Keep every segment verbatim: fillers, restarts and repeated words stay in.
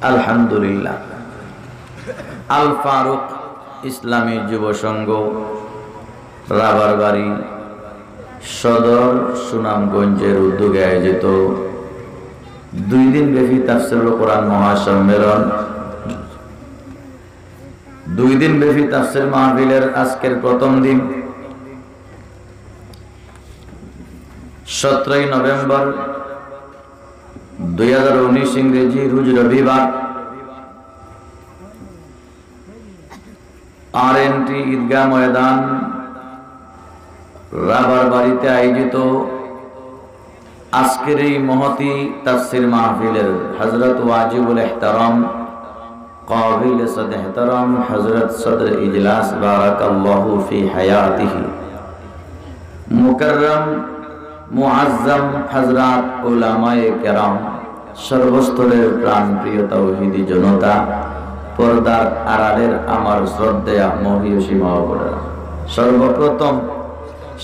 আলহামদুলিল্লাহ। আল ফারুক ইসলামী যুব সংঘ, রাবারবাড়ি সদর, সুনামগঞ্জের উদ্যোগে আয়োজিত দুই দিন ব্যাপী তাফসিরুল কোরআন মহাসম্মেলন, দুই দিন ব্যাপী তাফসির মাহফিলের আজকের প্রথম দিন, সতেরোই নভেম্বর দুই হাজার উনিশ ইংরেজি, রোজ রবিবার, আর এন টি ঈদগাহ ময়দান, রাবারবাড়িতে আয়োজিত আজকের এই মহতী তাফসির মাহফিলের হযরত ওয়াজিবুল ইহতারাম, কাবিল সদ এহতারাম হযরত সদর ইজলাস বারাকাল্লাহু ফি হায়াতিহি, মুকাররম মুআজ্জম হযরত উলামায়ে কেরাম, সর্বস্তরের প্রাণপ্রিয় তাওহীদি জনতা, পর্দার আড়ালের আমার শ্রদ্ধেয়া মহিয়সী মা ও বোনেরা, সর্বপ্রথম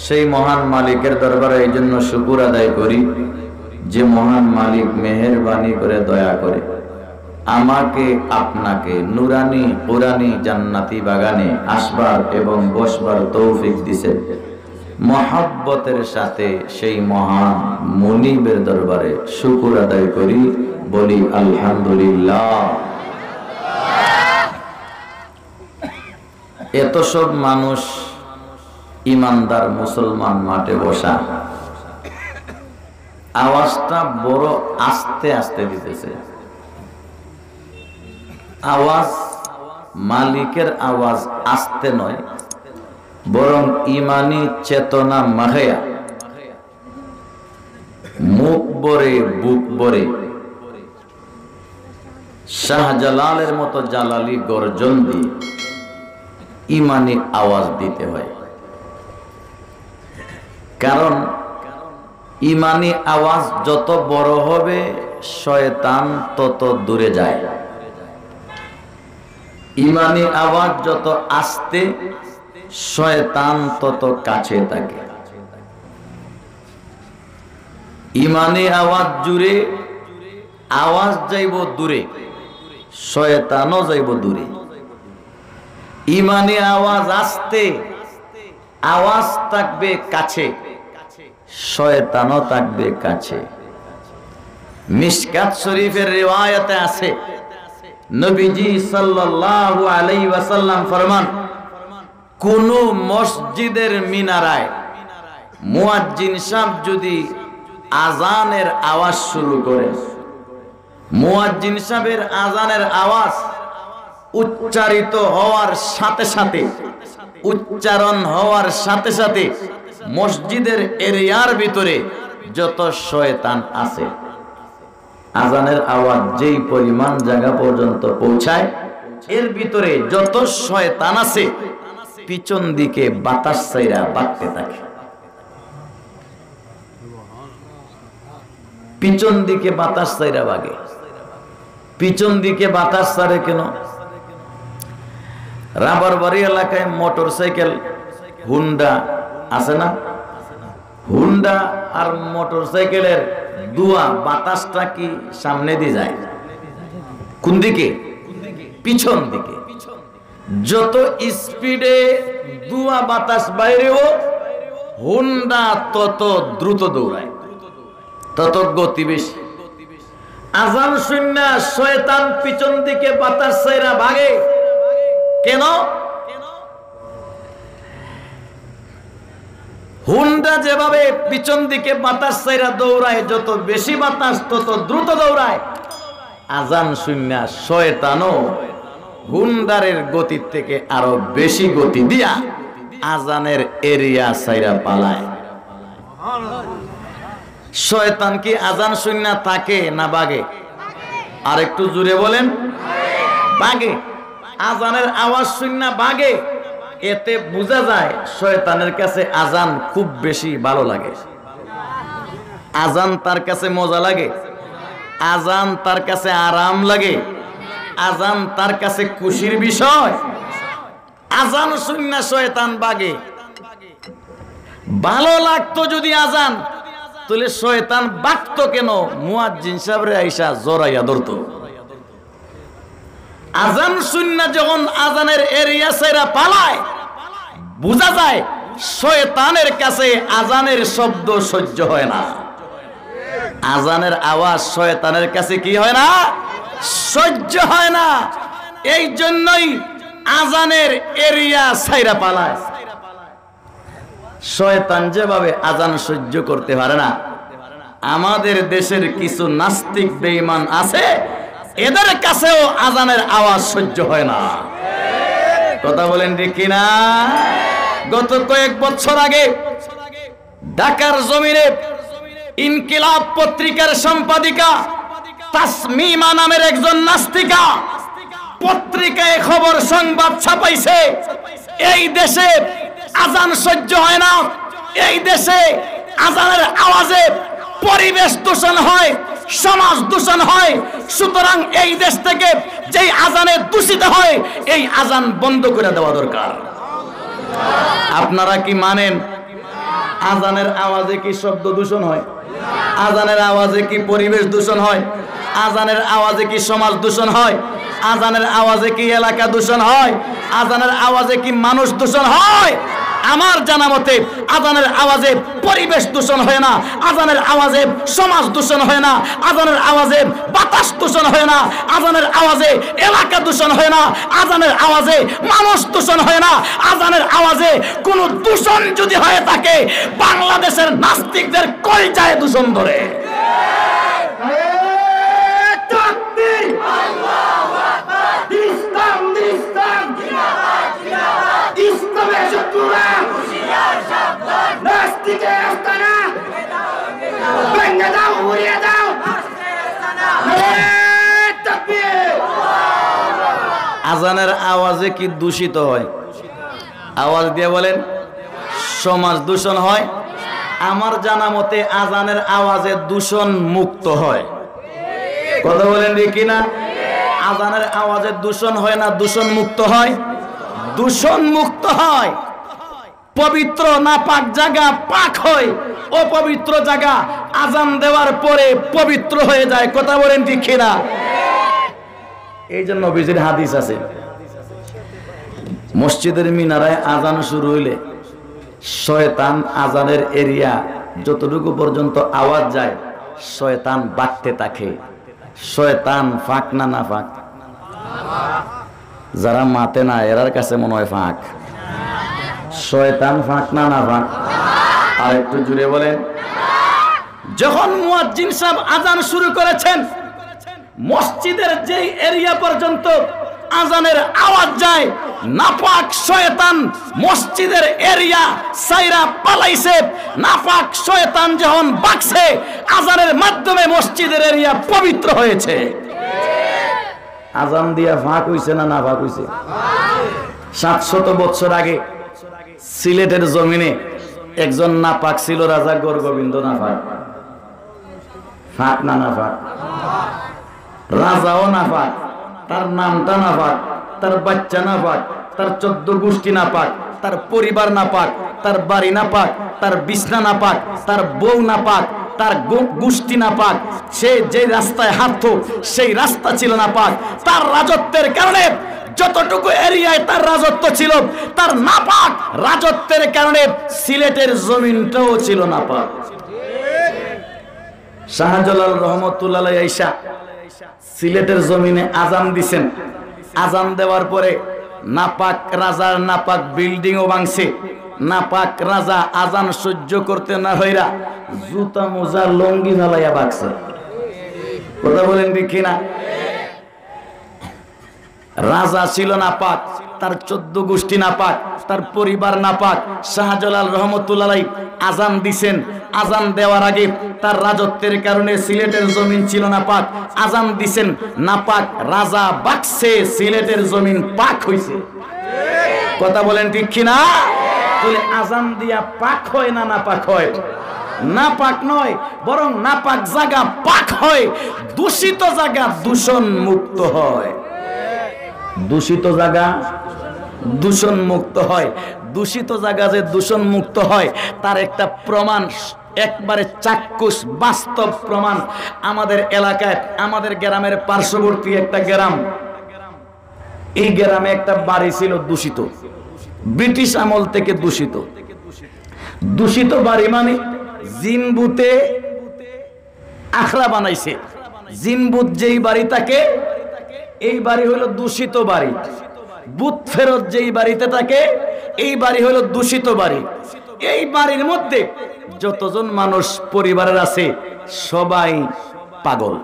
সেই মহান মালিকের দরবারে এই জন্য শুকুর আদায় করি যে মহান মালিক মেহেরবানি করে, দয়া করে আমাকে আপনাকে নুরানি কোরআনি জান্নাতি বাগানে আসবার এবং বসবার তৌফিক দিছেন। মহব্বতের সাথে সেই মহান মুনিবের দরবারে শুকুর আদায় করি, বলি আলহামদুলিল্লাহ। এত সব মানুষ, ইমানদার মুসলমান মাঠে বসা, আওয়াজটা বড় আস্তে আস্তে দিতেছে। আওয়াজ, মালিকের আওয়াজ আস্তে নয়, বরং ইমানি চেতনা মাখাইয়া মুখ ভরে, বুক ভরে শাহজালালের মতো জালালি গর্জন দিয়ে ইমানি আওয়াজ দিতে হয়। কারণ ইমানি আওয়াজ যত বড় হবে, শয়তান তত দূরে যায়। ইমানি আওয়াজ যত আস্তে, শয়তান তত কাছে থাকে। ইমানি আওয়াজ জুরে, আওয়াজ যাইব দূরে, শয়তানও যাইব দূরে। ইমানি আওয়াজ আস্তে, আওয়াজ থাকবে কাছে, শয়তানও থাকবে কাছে। মিশকাত শরীফের রিওয়ায়াতে আছে, নবীজি সাল্লাল্লাহু আলাইহি ওয়াসাল্লাম ফরমান, কোন মসজিদের মিনারায় মুয়াজ্জিন সাহেব যদি আজানের আওয়াজ শুরু করে, মুয়াজ্জিন সাহেবের আজানের আওয়াজ উচ্চারিত হওয়ার সাথে সাথে, উচ্চারণ হওয়ার সাথে সাথে মসজিদের এরিয়ার ভিতরে যত শয়তান আছে, আজানের আওয়াজ যেই পরিমাণ জায়গা পর্যন্ত পৌঁছায়, এর ভিতরে যত শয়তান আছে পিছন দিকে বাতাস চাইরা ভাগতে থাকে। পিছন দিকে বাতাস চাইরা ভাগে। পিছন দিকে বাতাস ছাড়ে কেন? রাবারবাড়ি এলাকায় মোটরসাইকেল, হুন্ডা আছে না? হুন্ডা আর মোটরসাইকেলের ধোঁয়া, বাতাসটা কি সামনে দিয়ে যায়? কোন দিকে? পিছন দিকে। যত স্পিডে ধোঁয়া বাতাস বাইরেও, হুন্ডা তত দ্রুত দৌড়ায়, তত গতি বেশি। আজান শুনিয়া শয়তান পিছন দিকে বাতাস চাইরা ভাগে। কেন? হুন্ডা যেভাবে পিছন দিকে বাতাস চাইরা দৌড়ায়, যত বেশি বাতাস তত দ্রুত দৌড়ায়। আজান শুনিয়া শয়তানও হুন্ডারের গতির থেকে আরো বেশি গতি দিয়া আজানের এরিয়া চাইরা পালায়। শয়তান কি আজান শুনিয়া থাকে না ভাগে? আর একটু জোরে বলেন, ভাগে। আজানের আওয়াজ শুনিয়া ভাগে। এতে বুঝা যায় শয়তানের কাছে আজান খুব বেশি ভালো লাগে। আজান তার কাছে মজা লাগে, আজান তার কাছে আরাম লাগে, আজান তার কাছে খুশির বিষয়। আজান শুনিয়া শয়তান ভাগে। ভালো লাগতো যদি আজান, তাহলে শয়তান ভাগতো কেন? মুয়াজ্জিন সাহেবরে আইসা জড়াইয়া ধরতো। আজান শুনিয়া যখন আজানের এরিয়া ছাইরা পালায়, বুঝা যায় শয়তানের কাছে আজানের শব্দ সহ্য হয় না। আজানের আওয়াজ শয়তানের কাছে কি হয় না? সহ্য হয় না। এই জন্যই আজানের এরিয়া ছাইরা পালায়। শয়তান যেভাবে আজান সহ্য করতে পারে না, আমাদের দেশের কিছু নাস্তিক বেঈমান আছে, এদের কাছেও আজানের আওয়াজ সহ্য হয় না। কথা বলেন ঠিক কিনা? গত কয়েক বছর আগে ঢাকার জমিনে ইনকিলাব পত্রিকার সম্পাদিকা তাসমিমা নামের একজন নাস্তিকা পত্রিকায় খবর সংবাদ ছাপাইছে, এই দেশে আজান সহ্য হয় না, এই দেশে আজানের আওয়াজে পরিবেশ দূষণ হয়, সমাজ দূষণ হয়। সুতরাং এই দেশ থেকে যেই আজানে দূষিত হয়, এই আজান বন্ধ করে দেওয়া দরকার। আপনারা কি মানেন? আজানের আওয়াজে কি শব্দ দূষণ হয়? আজানের আওয়াজে কি পরিবেশ দূষণ হয়? আজানের আওয়াজে কি সমাজ দূষণ হয়? আজানের আওয়াজে কি এলাকা দূষণ হয়? আজানের আওয়াজে কি মানুষ দূষণ হয়? আমার জানা মতে আজানের আওয়াজে পরিবেশ দূষণ হয় না, আজানের আওয়াজে সমাজ দূষণ হয় না, আজানের আওয়াজে বাতাস দূষণ হয় না, আজানের আওয়াজে এলাকা দূষণ হয় না, আজানের আওয়াজে মানুষ দূষণ হয় না। আজানের আওয়াজে কোনো দূষণ যদি হয়ে থাকে, বাংলাদেশের নাস্তিকদের কলিজায় দূষণ ধরে। নারায়ে তাকবীর! ইসলাম, ইসলাম! ইসলামের শত্রুরা! নাস্তিকের আস্তানা! ভেঙে দাও, উড়িয়ে দাও! নারায়ে তাকবীর! আজানের আওয়াজে কি দূষিত হয়? আওয়াজ দিয়ে বলেন, সমাজ দূষণ হয়। আমার জানা মতে আজানের আওয়াজে দূষণ মুক্ত হয়। কথা বলেন ঠিক কিনা? আজানের আওয়াজে দূষণ হয় না, দূষণ মুক্ত হয়? দূষণ মুক্ত হয়। পবিত্র নাপাক জায়গা পাক হয়, অপবিত্র জায়গা আজান দেওয়ার পরে পবিত্র হয়ে যায়। কথা বলেন ঠিক কিনা? এই যে নবীজির হাদিস আছে, মসজিদের মিনারায় আজান শুরু হইলে শয়তান আজানের এরিয়া যতটুকু পর্যন্ত আওয়াজ যায়, শয়তান বাড়তে থাকে। শয়তান ফাঁক না নাপাক? যারা মাতে না, এরার কাছে মনে হয় ফাঁক। শয়তান ফাঁক না নাপাক? আর একটু জোরে বলেন। যখন মুয়াজ্জিন সাহেব আজান শুরু করেছেন, মসজিদের যেই এরিয়া পর্যন্ত আজানের আওয়াজ যায়, নাপাক শয়তান মসজিদের এরিয়া ছাইরা পালাইছে। নাপাক শয়তান যখন বাগছে, আজানের মাধ্যমে মসজিদের এরিয়া পবিত্র হয়েছে। আজান দিয়া ফাঁক হইছে না নাপাক হইছে? সাতশত বছর আগে সিলেটের জমিনে একজন নাপাক ছিল, রাজা গৌরগোবিন্দ নাপাক। ফাঁক না নাপাক? রাজাও নাপাক, তার নামটা নাপাক, তার বাচ্চা নাপাক, তার চোদ্দ গোষ্ঠী নাপাক, তার পরিবার নাপাক, তার বাড়ি নাপাক, তার বিছনা নাপাক, তার বউ নাপাক, তার গো-, গোষ্ঠী নাপাক। সে যে রাস্তায় হাঁটতো, সেই রাস্তা ছিল নাপাক। তার রাজত্বের কারণে যতটুকু এরিয়ায় তার রাজত্ব ছিল, তার নাপাক রাজত্বের কারণে সিলেটের জমিনটাও ছিল নাপাক। শাহজালাল রহমতুল্লাহ আলাইহি আইসা সিলেটের জমিনে আজান দিছেন। আজান দেওয়ার পরে নাপাক রাজার নাপাক বিল্ডিংও ভাঙছে। নাপাক রাজা আজান সহ্য করতে না হইরা জুতা মোজা লুঙ্গি ফালাইয়া বাগছে। কথা বলেন ঠিক কিনা? রাজা ছিল নাপাক, তার চোদ্দ গোষ্ঠী নাপাক, তার পরিবার নাপাক। শাহজালাল রহমতুল্লাহ আলাইহি আজান দিছেন, আজান দেওয়ার আগে তার রাজত্বের কারণে সিলেটের জমিন ছিল নাপাক। আজান দিছেন, নাপাক রাজা বাগছে, সিলেটের জমিন পাক হইছে। কথা বলেন ঠিক কিনা? তাহলে আজান দিয়া পাক হয় না নাপাক হয়? নাপাক নয়, বরং নাপাক জায়গা পাক হয়, দূষিত জায়গা দূষণ মুক্ত হয়। দূষিত জায়গা দূষণ মুক্ত হয়। দূষিত জায়গা যে দূষণ মুক্ত হয়, তার একটা প্রমাণ, একবারে চাক্ষুষ বাস্তব প্রমাণ। আমাদের এলাকায়, আমাদের গ্রামের পার্শ্ববর্তী একটা গ্রাম, এই গ্রামে একটা বাড়ি ছিল দূষিত, ব্রিটিশ আমল থেকে দূষিত। দূষিত বাড়ি মানে জিন ভূতে আখড়া বানাইছে। জিন ভূত যেই বাড়ি থাকে, এই বাড়ি হইল দূষিত বাড়ি। ভূত ফেরত যেই বাড়িতে থাকে, এই বাড়ি হইল দূষিত বাড়ি। এই বাড়ির মধ্যে যতজন মানুষ পরিবারের আছে, সবাই পাগল।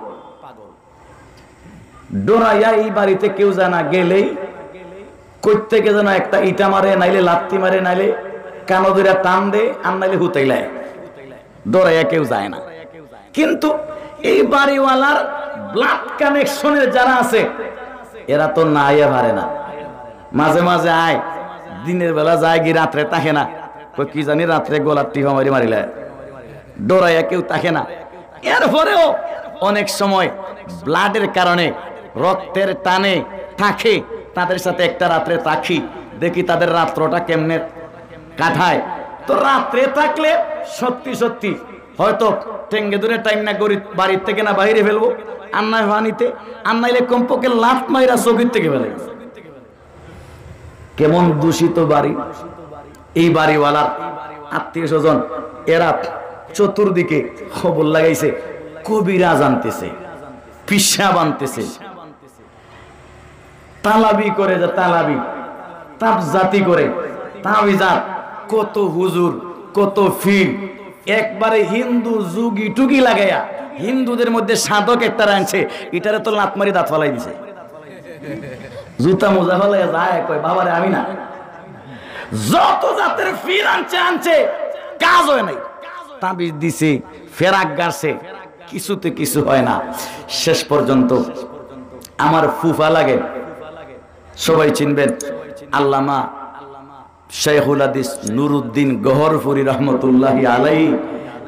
ডরাইয়া এই বাড়িতে কেউ যায় না, গেলেই কই থেকে যেন একটা ইটা মারে, নাইলে লাত্তি মারে, নাইলে কানো ধইরা টান দে, আর নাইলে হুতাইলায়। ডরাইয়া কেউ যায় না। কিন্তু এই বাড়িওয়ালার ব্লাড কানেকশনের যারা আছে, এরা তো না আইয়া পারে না। মাঝে মাঝে আয়, দিনের বেলা যায় গি, রাত্রে থাকে না। কই কি জানি রাত্রে গলার টিপা মারি মারিলায়। ডরাইয়া কেউ থাকে না। এরপরেও অনেক সময় ব্লাডের কারণে, রক্তের টানে থাকে, তাদের সাথে একটা রাত্রে থাকি, দেখি তাদের রাত্রটা কেমনে কাটায়। তো রাত্রে থাকলে সত্যি সত্যি হয়তো টেঙ্গে ধরে টাইম না করি, বাড়ির থেকে না বাইরে ফেলবো, আর নায় পানিতে, আর নাইলে কমপক্ষে লাত মাইরা চকির থেকে ফেলে। কেমন দূষিত বাড়ি। এই বাড়িওয়ালার আত্মীয় স্বজন এরা চতুর্দিকে খবর লাগাইছে, কবিরাজ আনতেছে, পিসাব আনতেছে, তালাবি করে, যে তালাবি, তাপজাতি করে, তাবিজাত, কত হুজুর, কত পীর, একবারে হিন্দু যুগি টুগি লাগাইয়া হিন্দুদের মধ্যে সাধক একটা আনছে, ইটারে তো লাত মারি দাঁত ফালাই দিছে। জুতা মোজা ফালাইয়া যায়, কয়, "বাবারে, আমি না।" যত জাতের পীর আনছে, আনছে, কাজ হয় নাই। তাবিজ দিছে, ফেরাক গাড়ছে, কিছুতে কিছু হয় না। শেষ পর্যন্ত আমার ফুফা লাগে, সবাই চিনবেন, আল্লামা শেখুল হাদিস নুরুদ্দিন গহরপুরী রহমতুল্লাহি আলাইহি,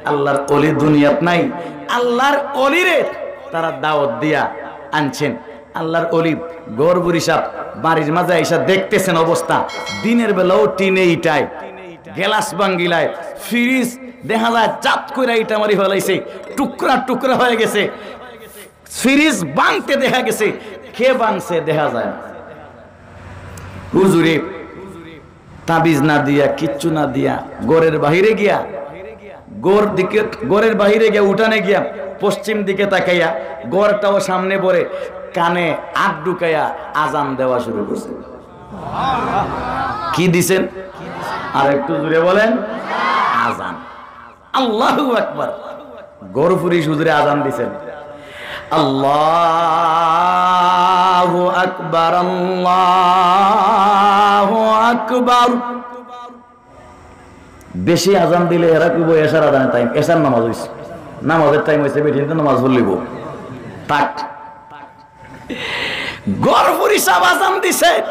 আল্লাহর অলি দুনিয়াত নাই, আল্লাহর অলিরে তারা দাওয়াত দিয়া আনছেন। আল্লাহর অলি গহরপুরী সাহেব বাড়ির মাঝে আইসা দেখতেছেন অবস্থা, দিনের বেলাও টিনে ইটায়, গ্লাস ভাঙ্গিলায়, ফ্রিজ দেখা যায় জাত কইরা ইটা মারি ফেলাইছে, টুকরা টুকরা হয়ে গেছে। ফ্রিজ ভাঙতে দেখা গেছে, কে ভাঙছে দেখা যায় না। হুজুরে তাবিজ না দিয়া, কিচ্ছু না দিয়া, ঘরের বাইরে গিয়া, ঘর দিকে, ঘরের বাইরে গিয়া, উঠানে গিয়া, পশ্চিম দিকে তাকাইয়া, ঘরটাও সামনে পড়ে, কানে আত ঢুকাইয়া আজান দেওয়া শুরু করছে। কি দিছেন? আর একটু জোরে বলেন, আজান। আল্লাহু আকবার। গহরপুরী হুজুরে আজান দিছেন, "আল্লাহু আকবার, আল্লাহু আকবার।" বেশি আজান দিলে এরা কইবো, "এশার আজানের টাইম, এশার নামাজ হইছে, নামাজের টাইম হইছে, বেটিন্তে নামাজ পড়লিব।" থাক। গহরপুরী সাহেব আজান দিছে,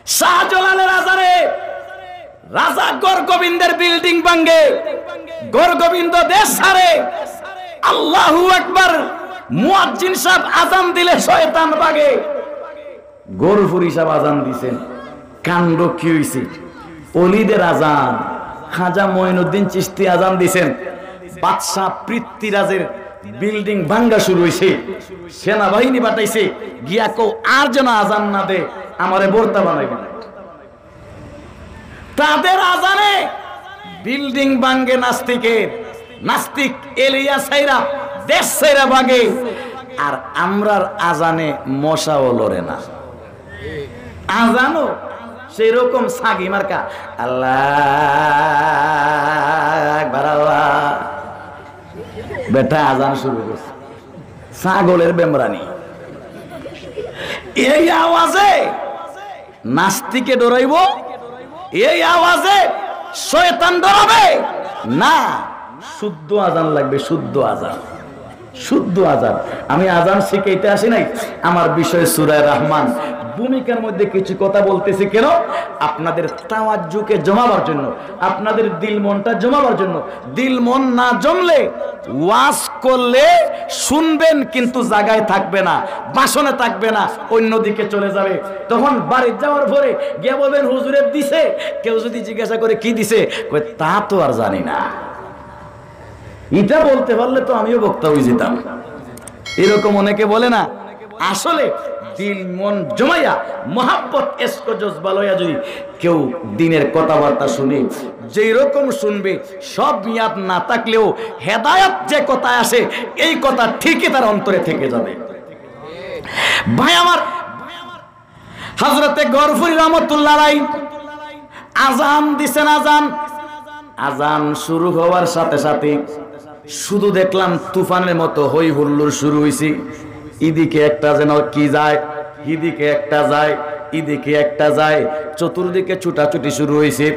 শাহজালালের আজানে রাজা গহরগোবিন্দর বিল্ডিং ভাঙ্গে, গহরগোবিন্দ দেশ ছাড়ে। আল্লাহু আকবার। মুয়াজ্জিন সাহেব আজান দিলে শয়তান ভাগে। গহরপুরী সাহেব আজান দিছেন, কাণ্ড কি হইছে? অলিদের আজান। খাজা মঈনুদ্দিন চিশতি আজান দিছেন, বাদশাহ পৃথ্বীরাজের বিল্ডিং ভাঙ্গা শুরু হইছে, সেনাবাহিনী পাঠাইছে, গিয়া কও আর যেন আজান না দে, আমারে ভর্তা বানাইব। তাদের আজানে বিল্ডিং ভাঙ্গে নাস্তিকের, নাস্তিক এলিয়া সাইরা দেশ সাইরা ভাগে, আর আমরার আজানে মশাও লড়ে না। আজানও সেই রকম সাগি মার্কা, "আল্লাহ আকবার, আল্লাহ।" বেটা আজান শুরু করছে, ছাগলের বেমরানি। এই আওয়াজে নাস্তিকে ডরাইব, এই আওয়াজে শয়তান ডরাবে না। শুদ্ধ আজান লাগবে, শুদ্ধ আজান, শুদ্ধ আজান। আমি আজান শিখাইতে আসি নাই, আমার বিষয় সূরা রহমান। ভূমিকার মধ্যে কিছু কথা বলতেছি কেন? আপনাদের তাওয়াজ্জুকে জমাবার জন্য, আপনাদের দিল মনটা জমাবার জন্য। দিল মন না জমলে ওয়াজ করলে শুনবেন, কিন্তু জায়গায় থাকবে না, ভাষণে থাকবে না, অন্যদিকে চলে যাবে। তখন বাড়ির যাওয়ার পরে গিয়া বলবেন, "হুজুরে দিছে।" কেউ যদি জিজ্ঞাসা করে, "কি দিছে?" কয়, "তা তো আর জানি না।" এটা বলতে পারলে তো আমিও বক্তা হয়ে যেতাম। এরকম অনেকে বলে না, আসলে দিল মন জমাইয়া, মহাব্বত, এশক, জজবা লইয়া যদি কেউ দিনের কথাবার্তা শুনে, যেই রকম শুনবে, সব ইয়াদ না থাকলেও হেদায়েত যে কথায় আসে, এই কথা ঠিকই তার অন্তরে থেকে যাবে। ভাই আমার, হযরতে গফুরী রহমতুল্লাহ আলাইহি আজান দিছেন, আজান। আজান শুরু হওয়ার সাথে সাথে শুধু দেখলাম তুফানের মতো হই হুল্লোড় শুরু হইছে। ইদিকে একটা যেন কি যায়, হিদিকে একটা যায়, ইদিকে একটা যায়, চতুর্দিকে ছুটাছুটি শুরু হইছে।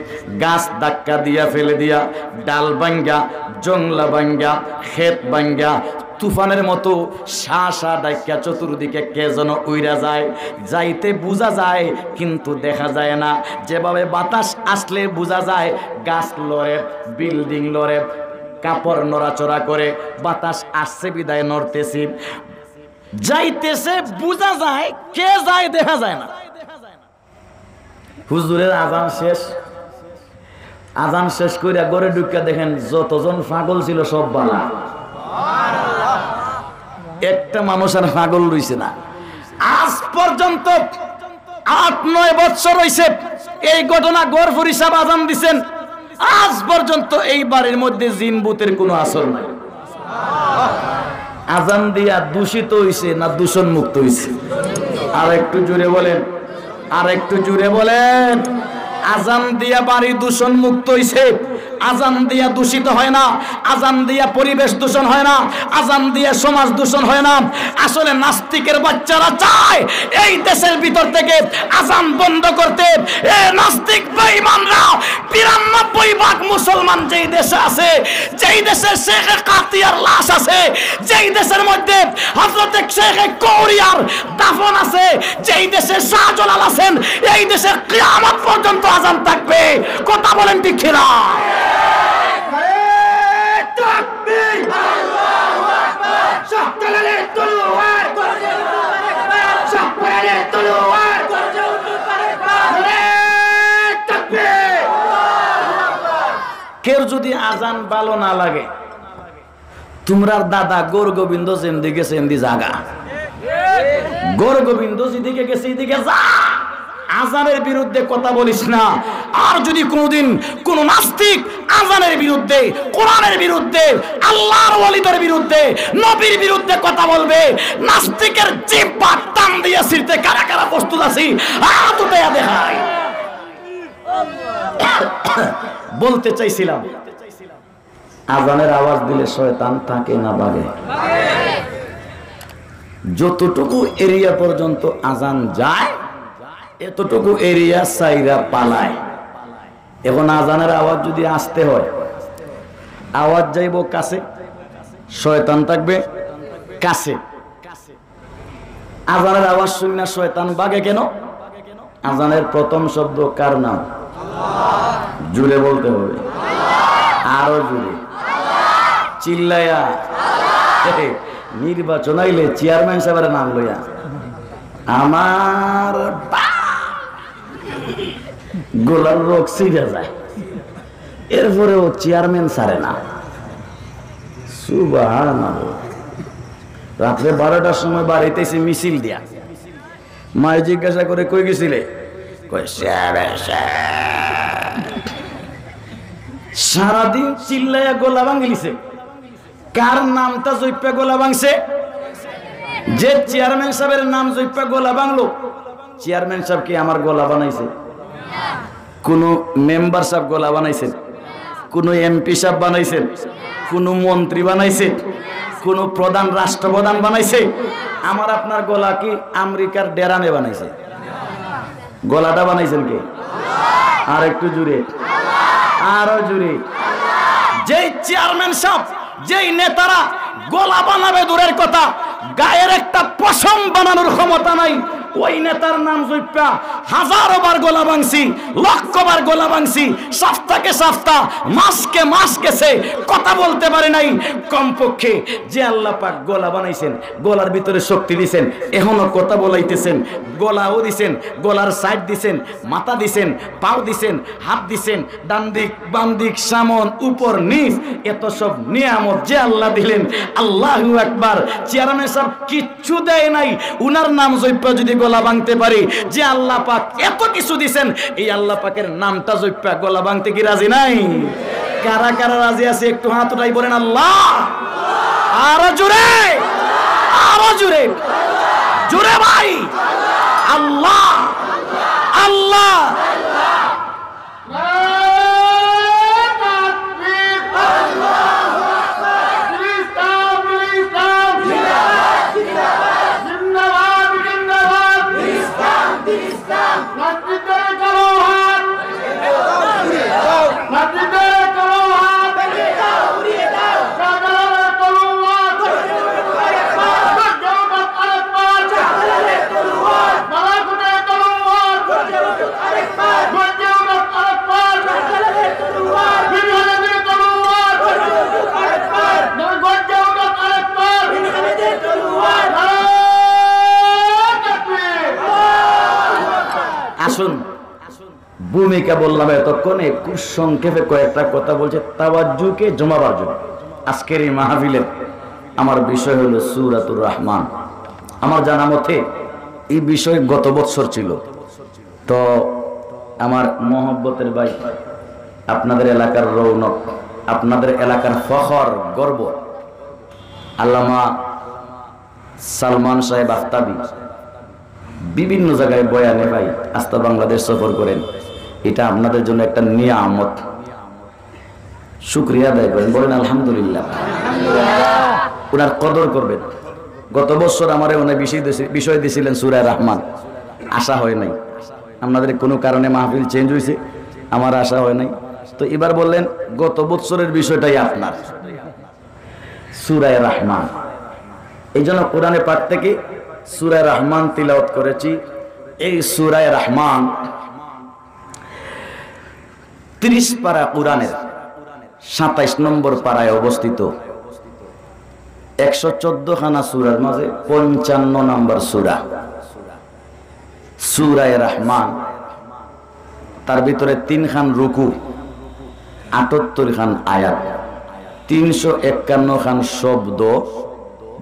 গাছ ধাক্কা দিয়া ফেলে দিয়া, ডাল ভাঙ্গা, জংলা ভাঙ্গা, খেত ভাঙ্গা, তুফানের মতো শা শা ডাকিয়া চতুর্দিকে কে যেন উইরা যায়। যাইতে বুঝা যায় কিন্তু দেখা যায় না। যেভাবে বাতাস আসলে বুঝা যায়, গাছ লড়ে, বিল্ডিং লড়ে, কাপড় নড়াচড়া করে, বাতাস আসছে বিদায় নড়তেছি। যাইতেছে বুঝা যায়, কে যায় দেখা যায় না। হুজুরের আজান শেষ, আজান শেষ কইরা ঘরে ঢুকিয়া দেখেন যতজন পাগল ছিল সব বালা, একটা মানুষ আর পাগল রইছে না। আজ পর্যন্ত আট নয় বছর হইছে এই ঘটনা, গফুরী সাব আজান দিছেন, আজ পর্যন্ত এই বাড়ির মধ্যে জিন ভূতের কোনো আসর নাই। আজান দিয়া দূষিত হইছে না দূষণ মুক্ত হইছে? আর একটু জোরে বলেন, আর একটু জোরে বলেন। আজান দিয়া বাড়ি দূষণ মুক্ত হইছে, আজান দিয়া দূষিত হয় না, আজান দিয়া পরিবেশ দূষণ হয় না, আজান দিয়া সমাজ দূষণ হয় না। আসলে নাস্তিকের বাচ্চারা চায় এই দেশের ভিতর থেকে আজান বন্ধ করতে। এ নাস্তিক বেঈমানরা, বিরানব্বই ভাগ মুসলমান যেই দেশে আছে, যেই দেশে শেখ কাতিয়ার লাশ আছে, যেই দেশের মধ্যে হযরতে শেখ কৌরিয়ার দাফন আছে, যেই দেশে শাহজালাল আছেন, এই দেশে কিয়ামত পর্যন্ত আজান থাকবে। কথা বলেন ঠিক কিনা? নারায়ে তাকবীর! আল্লাহু আকবার! শাহজালালের তলোয়ার! শাহজালালের তলোয়ার! নারায়ে তাকবীর! কেউর যদি আজান ভালো না লাগে, তুমরার দাদা গৌর গোবিন্দ যেন্দি গেছে এন্দি যাগা। গৌর গোবিন্দ যেদিকে গেছে এদিকে যা, আজানের বিরুদ্ধে কথা বলিস না। আর যদি কোনোদিন কোনো নাস্তিক আজানের বিরুদ্ধে, কোরআনের বিরুদ্ধে, আল্লাহর ওলিদের বিরুদ্ধে, নবীর বিরুদ্ধে কথা বলবে, নাস্তিকের জিহ্বা টান দিয়া ছিঁড়তে কারা কারা প্রস্তুত আছি, হাত উঠাইয়া দেখাই। বলতে চাইছিলাম, আজানের আওয়াজ দিলে শয়তান থাকে না ভাগে? যতটুকু এরিয়া পর্যন্ত আজান যায়, এতটুকু এরিয়া ছাইরা পালায়। এখন আজানের আওয়াজ যদি আসতে হয়, আওয়াজ যাইব কাছে, শয়তান থাকবে কাছে। আজানের আওয়াজ শুনি না শয়তান ভাগে কেন? আজানের প্রথম শব্দ কার নাম? জুরে বলতে হবে, আরো জুরে, চিল্লাইয়া। নির্বাচন আইলে চেয়ারম্যান সাহেবের নাম লইয়া আমার বা-, গলার রগ ছিঁড়ে যায়, এরপরেও চেয়ারম্যান ছাড়ে না। সুবহানাল্লাহ। রাত্রে বারোটার সময় বাড়িতে এসে মিছিল দিয়া মায়ে জিজ্ঞাসা করে, "কই গেছিলে?" কয়, "সাহেব, সাহেব।" সারাদিন চিল্লাইয়া গলা ভাঙিলিছে। কার নামটা জইপ্পা গলা ভাঙছে? যে চেয়ারম্যান সাহেবের নাম জইপ্পা গলা ভাঙলো, চেয়ারম্যান সাহেব কি আমার গলা বানাইছে? কোনো মেম্বার সাহেব গলা বানাইছেন? কোনো এমপি সাহেব বানাইছেন? কোনো মন্ত্রী বানাইছে? কোনো প্রধান রাষ্ট্রপ্রধান বানাইছে? আমার আপনার গলা কি আমেরিকার ডেরামে বানাইছে? গলাটা বানাইছেন কে? আর একটু জুরে, আরো জুরে। যেই চেয়ারম্যান সাহেব, যেই নেতারা গলা বানাবে দূরের কথা, গায়ের একটা পশম বানানোর ক্ষমতা নাই, ওই নেতার নাম জইপ্পা হাজারো বার গলা ভাঙছি, লক্ষ বার গলা ভাঙছি, সপ্তাহকে সপ্তাহ, মাসকে মাস গেছে, কথা বলতে পারি নাই। কমপক্ষে যে আল্লাহ পাক গলা বানাইছেন, গলার ভিতরে শক্তি দিছেন, এখনো কথা বলাইতেছেন, গলাও দিছেন, গলার সাইড দিছেন, মাথা দিছেন, পাও দিছেন, হাত দিছেন, ডান দিক, বাম দিক, সামন, উপর, নিচ, এত সব নিয়ামত যে আল্লাহ দিলেন, আল্লাহু আকবার। চেয়ারম্যান সাহেব কিচ্ছু দেয় নাই, উনার নাম জইপ্পা যদি গলা ভাঙতে পারি, যে আল্লাহ পাক এত কিছু দিছেন, এই আল্লাহ পাকের নামটা জইপ্পা গলা ভাঙতে কি রাজি নাই? কারা কারা রাজি আছে একটু হাত উঠাই বলেন, আল্লাহ। আরো জোরে, আরো জোরে, জোরে ভাই, আল্লাহ, আল্লাহ। নারায়ে তাকবীর। আল্লাহু আকবার। দিন ইসলাম, দিন ইসলাম। জিন্দাবাদ, জিন্দাবাদ। নাসিরুদ্দিনের তলোয়ার। নাসিরুদ্দিনের তলোয়ার। শাহজালালের তলোয়ার। গর্জে উঠুক আরেকবার। বালাকোটের তলোয়ার। গর্জে উঠুক আরেকবার। বীর খালিদের তলোয়ার। গর্জে উঠুক আরেকবার। নারায়ে তাকবীর। আসুন, ভূমিকা বললাম এতক্ষণে, খুব সংক্ষেপে কয়েকটা কথা বলছি তাওয়াজ্জুকে জমাবার জন্য। আজকের এই মাহফিলের আমার বিষয় হলো সূরাতুর রহমান। আমার জানা মতে এই বিষয় গত বছর ছিল। তো আমার মহব্বতের ভাই, আপনাদের এলাকার রৌনক, আপনাদের এলাকার ফখর, গর্ব, আল্লামা সালমান সাহেব আখতাবি বিভিন্ন জায়গায় বয়ানে ভাই আস্তা বাংলাদেশ সফর করেন, এটা আপনাদের জন্য একটা নিয়ামত। শুকরিয়া আদায় করেন, বলেন আলহামদুলিল্লাহ। ওনার কদর করবেন। গত বছর আমারে ওনার বিষয় দিছি-, বিষয় দিছিলেন সূরা রহমান, আশা হয় নাই। আপনাদের কোনো কারণে মাহফিল চেঞ্জ হয়েছে, আমার আশা হয় নাই। তো এবার বললেন গত বছরের বিষয়টাই আপনার, সূরা রহমান। এই জন্য কোরআনে পাক থেকে সূরা রহমান তিলাওয়াত করেছি। এই সূরা রহমান তিরিশ পারা কোরআনের সাতাইশ নম্বর পারায় অবস্থিত, একশো চোদ্দ খানা সূরার মাঝে পঞ্চান্ন নম্বর সূরা, সূরায়ে রহমান। তার ভিতরে তিন খান রুকু, আটাত্তর খান আয়াত, তিনশো একান্ন খান শব্দ,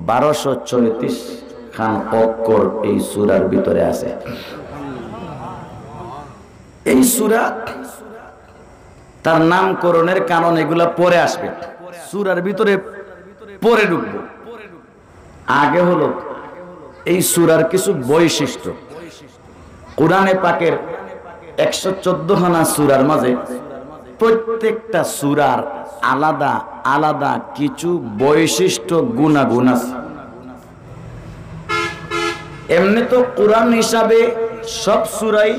বারোশো ছয়ত্রিশ খান অক্ষর এই সূরার ভিতরে আছে। এই সূরা, তার নামকরণের কারণ এগুলা পরে আসবে, সূরার ভিতরে পরে ঢুকবো। আগে হলো এই সূরার কিছু বৈশিষ্ট্য। কোরআনে পাকের একশো চোদ্দ খানা সূরার মাঝে প্রত্যেকটা সূরার আলাদা আলাদা কিছু বৈশিষ্ট্য, গুণাগুণ আছে। এমনি তো কোরআন হিসাবে সব সূরাই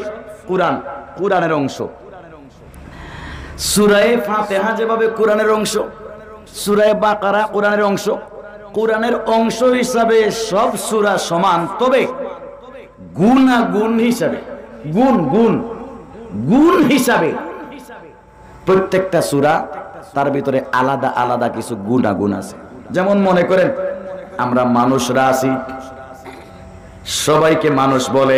কোরআন, কোরআনের অংশ। সূরায়ে ফাতিহা যেভাবে কোরআনের অংশ, সূরায়ে বাকারা কোরআনের অংশ, কোরআনের অংশ হিসাবে সব সূরা সমান, তবে গুণাগুণ হিসাবে, গুণ, গুণ, গুণ হিসাবে প্রত্যেকটা সূরা, তার ভিতরে আলাদা আলাদা কিছু গুণাগুণ আছে। যেমন মনে করেন, আমরা মানুষরা আছি, সবাইকে মানুষ বলে,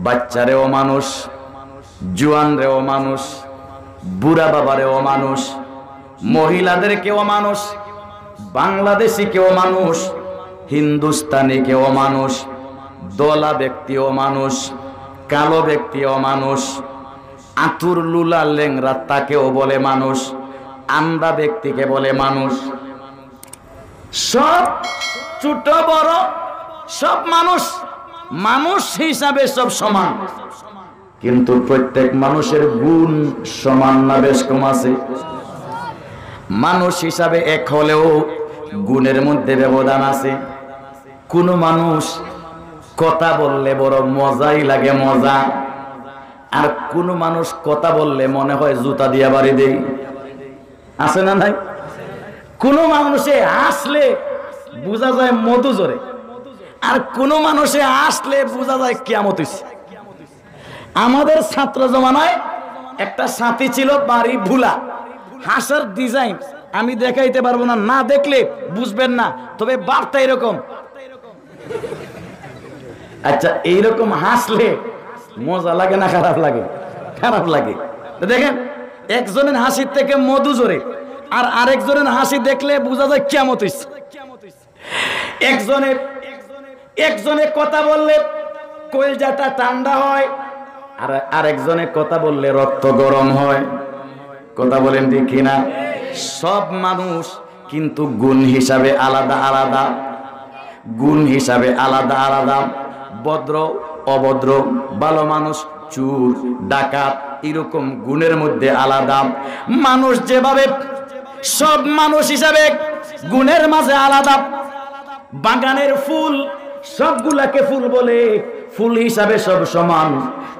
বাচ্চারেও মানুষ, জুয়ানরেও মানুষ, বুড়া বাবারেও মানুষ, মহিলাদেরকেও মানুষ, বাংলাদেশিকেও মানুষ, হিন্দুস্তানিকেও মানুষ, ধলা ব্যক্তিও মানুষ, কালো ব্যক্তিও মানুষ, আতুর লুলা লেংড়া তাকেও বলে মানুষ, আন্ধা ব্যক্তিকে বলে মানুষ। সব ছোট বড় সব মানুষ, মানুষ হিসাবে সব সমান। কিন্তু প্রত্যেক মানুষের গুণ সমান না বেশ কম আছে? মানুষ হিসাবে এক হলেও গুণের মধ্যে ব্যবধান আছে। কোনো মানুষ কথা বললে বড় মজাই লাগে, মজা। আর কোনো মানুষ কথা বললে মনে হয় জুতা দিয়া বাড়ি দেই। আছে না নাই? কোনো মানুষে হাসলে বোঝা যায় মধু ঝরে। আর কোনো মানুষে হাসলে বোঝা যায় কিয়ামত হইছে। আমাদের ছাত্র জমানায় একটা সাথী ছিল, বাড়ি ভুলা, হাসার ডিজাইন আমি দেখাইতে পারবো না, না দেখলে বুঝবেন না, তবে বার্তা এরকম। আচ্ছা, এইরকম হাসলে মজা লাগে না খারাপ লাগে? খারাপ লাগে। তো দেখেন, একজনের হাসির থেকে মধু ঝরে, আর আরেকজনের হাসি দেখলে বোঝা যায় কিয়ামত হইছে। একজনে একজনে কথা বললে কলিজাটা ঠান্ডা হয়, আর আরেকজনে কথা বললে রক্ত গরম হয়। কথা বলেন ঠিক কিনা? সব মানুষ কিন্তু গুণ হিসাবে আলাদা আলাদা, গুণ হিসাবে আলাদা আলাদা। ভদ্র, অভদ্র, ভালো মানুষ, চুর, ডাকাত, এরকম গুণের মধ্যে আলাদা। মানুষ যেভাবে সব মানুষ হিসাবে গুণের মাঝে আলাদা, বাগানের ফুল, সবগুলাকে ফুল বলে, ফুল হিসাবে সব সমান,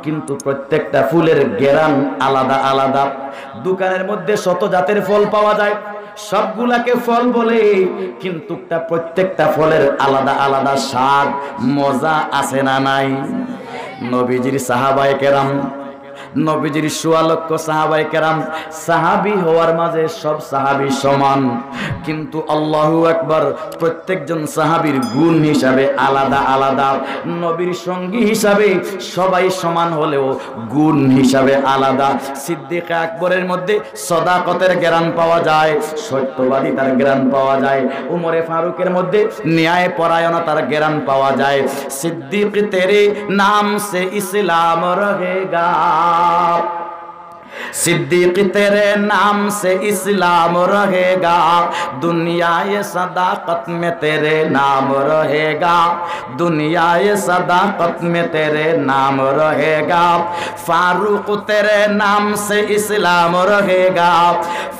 কিন্তু প্রত্যেকটা ফুলের ঘেরান আলাদা আলাদা। দোকানের মধ্যে শত জাতের ফল পাওয়া যায়, সবগুলাকে ফল বলে, কিন্তু একটা প্রত্যেকটা ফলের আলাদা আলাদা স্বাদ, মজা আছে না নাই? নবীজির সাহাবায়ে কেরাম, নবীজির সোয়া লক্ষ সাহাবায়ে কেরাম, সাহাবী হওয়ার মাঝে সব সাহাবী সমান, কিন্তু আল্লাহু আকবার, প্রত্যেকজন সাহাবীর গুণ হিসাবে আলাদা আলাদা। নবীর সঙ্গী হিসাবে সবাই সমান হলেও গুণ হিসাবে আলাদা। সিদ্দিকে আকবরের মধ্যে সদাকতের ঘেরান পাওয়া যায়, সত্যবাদিতার ঘেরান পাওয়া যায়। উমরে ফারুকের মধ্যে ন্যায় পরায়ণতার ঘেরান পাওয়া যায়। সিদ্দিক তেরে নাম সে ইসলাম রহেগা। صدیق تیرے نام سے اسلام رہے گا، دنیا یہ صداقت میں تیرے نام رہے گا، دنیا یہ صداقت میں تیرے نام رہے گا۔ فاروق تیرے نام سے اسلام رہے گا،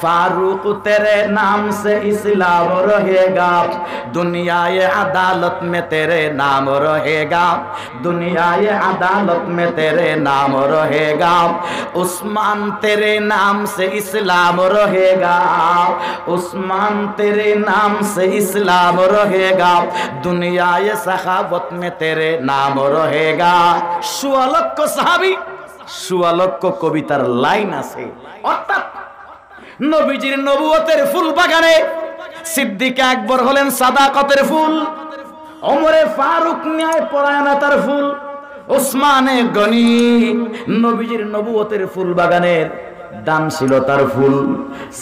فاروق تیرے نام سے اسلام رہے گا، دنیا یہ عدالت میں تیرے نام رہے گا، دنیا یہ عدالت میں تیرے نام رہے گا۔ عثمان تیرے نام سے اسلام رہے گا، عثمان تیرے نام سے اسلام رہے گا، دنیا یہ سخاوت میں تیرے نام رہے گا۔ সোয়া লক্ষ সাহাবী, সোয়া লক্ষ কবিতার লাইন আছে। অর্থাৎ নবীজির নবুয়তের ফুল বাগানে সিদ্দিকে আকবর হলেন সাদাকতের ফুল, ওমরে ফারুক ন্যায় পরায়ণতার ফুল, ওসমানে গনি নবীজির নবুয়তের ফুল বাগানের দানশীলতার ফুল।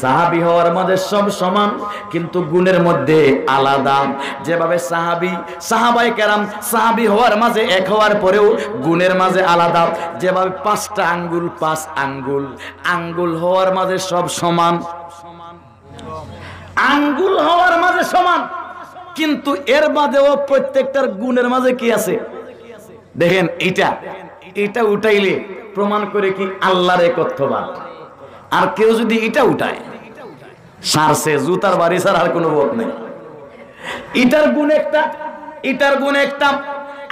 সাহাবী হওয়ার মাঝে সব সমান, কিন্তু গুণের মধ্যে আলাদা। যেভাবে সাহাবী, সাহাবায়ে কেরাম সাহাবী হওয়ার মাঝে এক হওয়ার পরেও গুণের মাঝে আলাদা। যেভাবে পাঁচটা আঙ্গুল পাঁচ আঙ্গুল, আঙ্গুল হওয়ার মাঝে সব সমান, আঙ্গুল হওয়ার মাঝে সমান, কিন্তু এর মাঝেও প্রত্যেকটার গুণের মাঝে কি আছে? দেখেন, এটা, এটা উঠাইলে প্রমাণ করে কি আল্লাহর একত্ববাদ। আর কেউ যদি এটা উঠায়, সারছে, জুতার বাড়ি ছাড়া আর কোনো পথ নেই। এটার গুণ একটা, এটার গুণ একটা।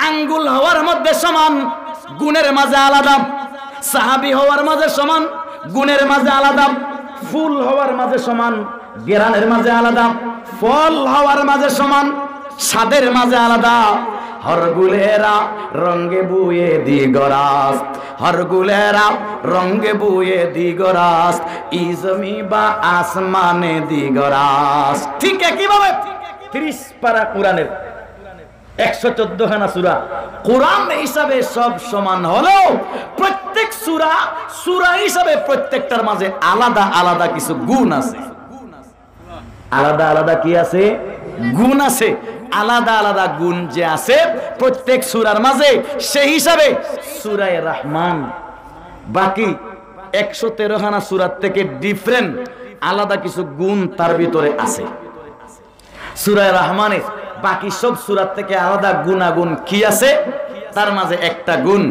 আঙ্গুল হওয়ার মধ্যে সমান, গুণের মাঝে আলাদা। সাহাবী হওয়ার মাঝে সমান, গুণের মাঝে আলাদা। ফুল হওয়ার মাঝে সমান, ঘেরানের মাঝে আলাদা। ফল হওয়ার মাঝে সমান, স্বাদের মাঝে আলাদা। হর গুলেরা রঙে বুয়ে দিগরাস্ত, হর গুলেরা রঙে বুয়ে দিগরাস্ত, ই জমি বা আসমানে দিগরাস্ত। ঠিক একইভাবে তিরিশ পারা কোরআনের একশো চোদ্দ খানা সূরা, কোরআন হিসাবে সব সমান হলেও প্রত্যেক সূরা, সূরা হিসাবে প্রত্যেকটার মাঝে আলাদা আলাদা কিছু গুণ আছে। আলাদা আলাদা কি আছে? গুণ আছে। আলাদা আলাদা গুণ যে আছে প্রত্যেক সূরার মাঝে, সেই হিসাবে সূরায়ে রহমান বাকি একশো তেরো খানা সূরার থেকে ডিফারেন্ট আলাদা কিছু গুণ তার ভিতরে আছে। সূরায়ে রহমানে বাকি সব সূরার থেকে আলাদা গুণাগুণ কি আছে? তার মাঝে একটা গুণ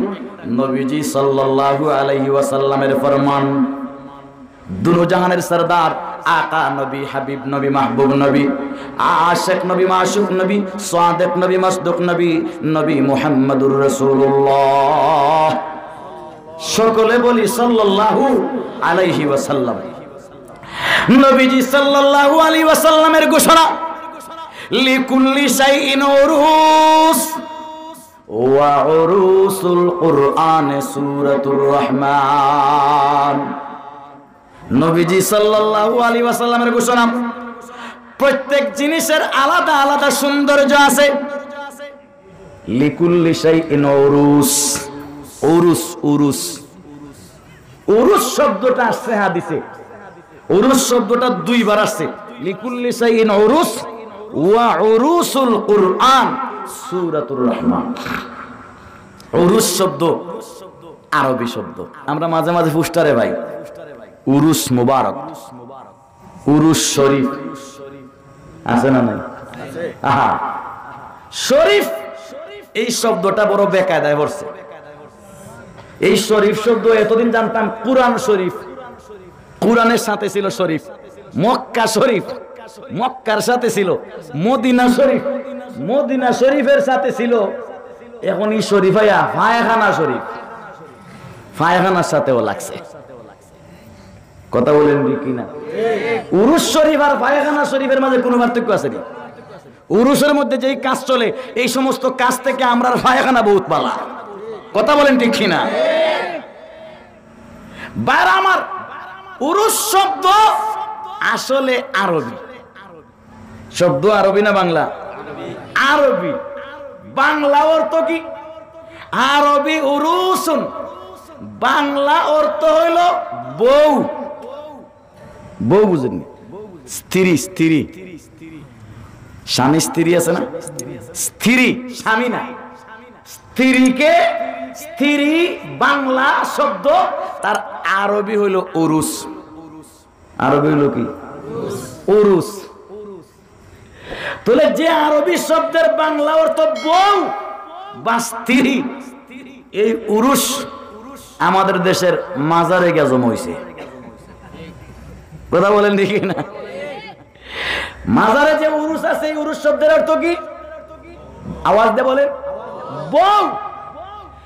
নবীজি সাল্লাল্লাহু আলাইহি ওয়াসাল্লামের ফরমান। দুনো জাহানের সরদার, আকা নবী, হাবিব নবী, মাহবুব নবী, আশেক নবী, মাশুক নবী, সাদেক নবী, মসদুক নবী, নবী মুহাম্মাদুর রাসূলুল্লাহ। সকলে বলি সাল্লাল্লাহু আলাইহি ওয়াসাল্লাম। নবীজি সাল্লাল্লাহু আলাইহি ওয়াসাল্লামের ঘোষণা, লিকুল্লি শাইইন উরুস, ওয়া উরুসুল কুরআনে সূরাতুর রহমান। নবীজি সাল্লাল্লাহু আলাইহি ওয়াসাল্লামের ঘোষণা, প্রত্যেক জিনিসের আলাদা আলাদা সৌন্দর্য আছে। লিকুল্লি শাইইন উরুস, উরুস, উরুস। উরুস শব্দটা আসছে হাদিসে। উরুস শব্দটা দুইবার আসছে। লিকুল্লি শাইইন উরুস ওয়া উরুসুল কুরআন সূরাতুর রহমান। উরুস শব্দ আরবি শব্দ। আমরা মাঝে মাঝে ফুসতারে ভাই, উরুস মুবারক, উরুস শরীফ আছে না নাই? আহা, শরীফ এই শব্দটা বড় বেকায়দায় পড়ছে। এই শরীফ শব্দ এতদিন জানতাম কোরআন শরীফ, কোরআনের সাথে ছিল শরীফ, মক্কা শরীফ, মক্কার সাথে ছিল, মদিনা শরীফ, মদিনা শরীফের সাথে ছিল। এখন এই শরীফ আইয়া পায়খানা শরীফ, পায়খানার সাথেও লাগছে। কথা বলেন ঠিক কিনা? উরুস শরীফ আর পায়খানা শরীফের মাঝে কোনো পার্থক্য আছে নি? উরুসের মধ্যে যেই কাজ চলে, এই সমস্ত কাজ থেকে আমরার পায়খানা বহুত বালা। কথা বলেন ঠিক কিনা? ভাইরা আমার, উরুস শব্দ আসলে আরবি শব্দ, আরবি না বাংলা? আরবি। বাংলা অর্থ কি? আরবি উরুসুন, বাংলা অর্থ হইল বউ। বউ বুঝেননি? স্ত্রী, স্ত্রী। স্বামী স্ত্রী আছে না? স্ত্রী, স্বামী না। স্ত্রীকে, স্ত্রী বাংলা শব্দ, তার আরবি হইল উরুস। আরবি হইল কি? উরুস। তাহলে যে আরবি শব্দের বাংলা অর্থ বউ বা স্ত্রী, এই উরুস আমাদের দেশের মাজারে গিয়া জমা হইছে। কথা বলেন ঠিক কিনা? মাজারে যে উরুস আছে, এই উরুস শব্দের অর্থ কি? আওয়াজ দিয়ে বলেন, বউ।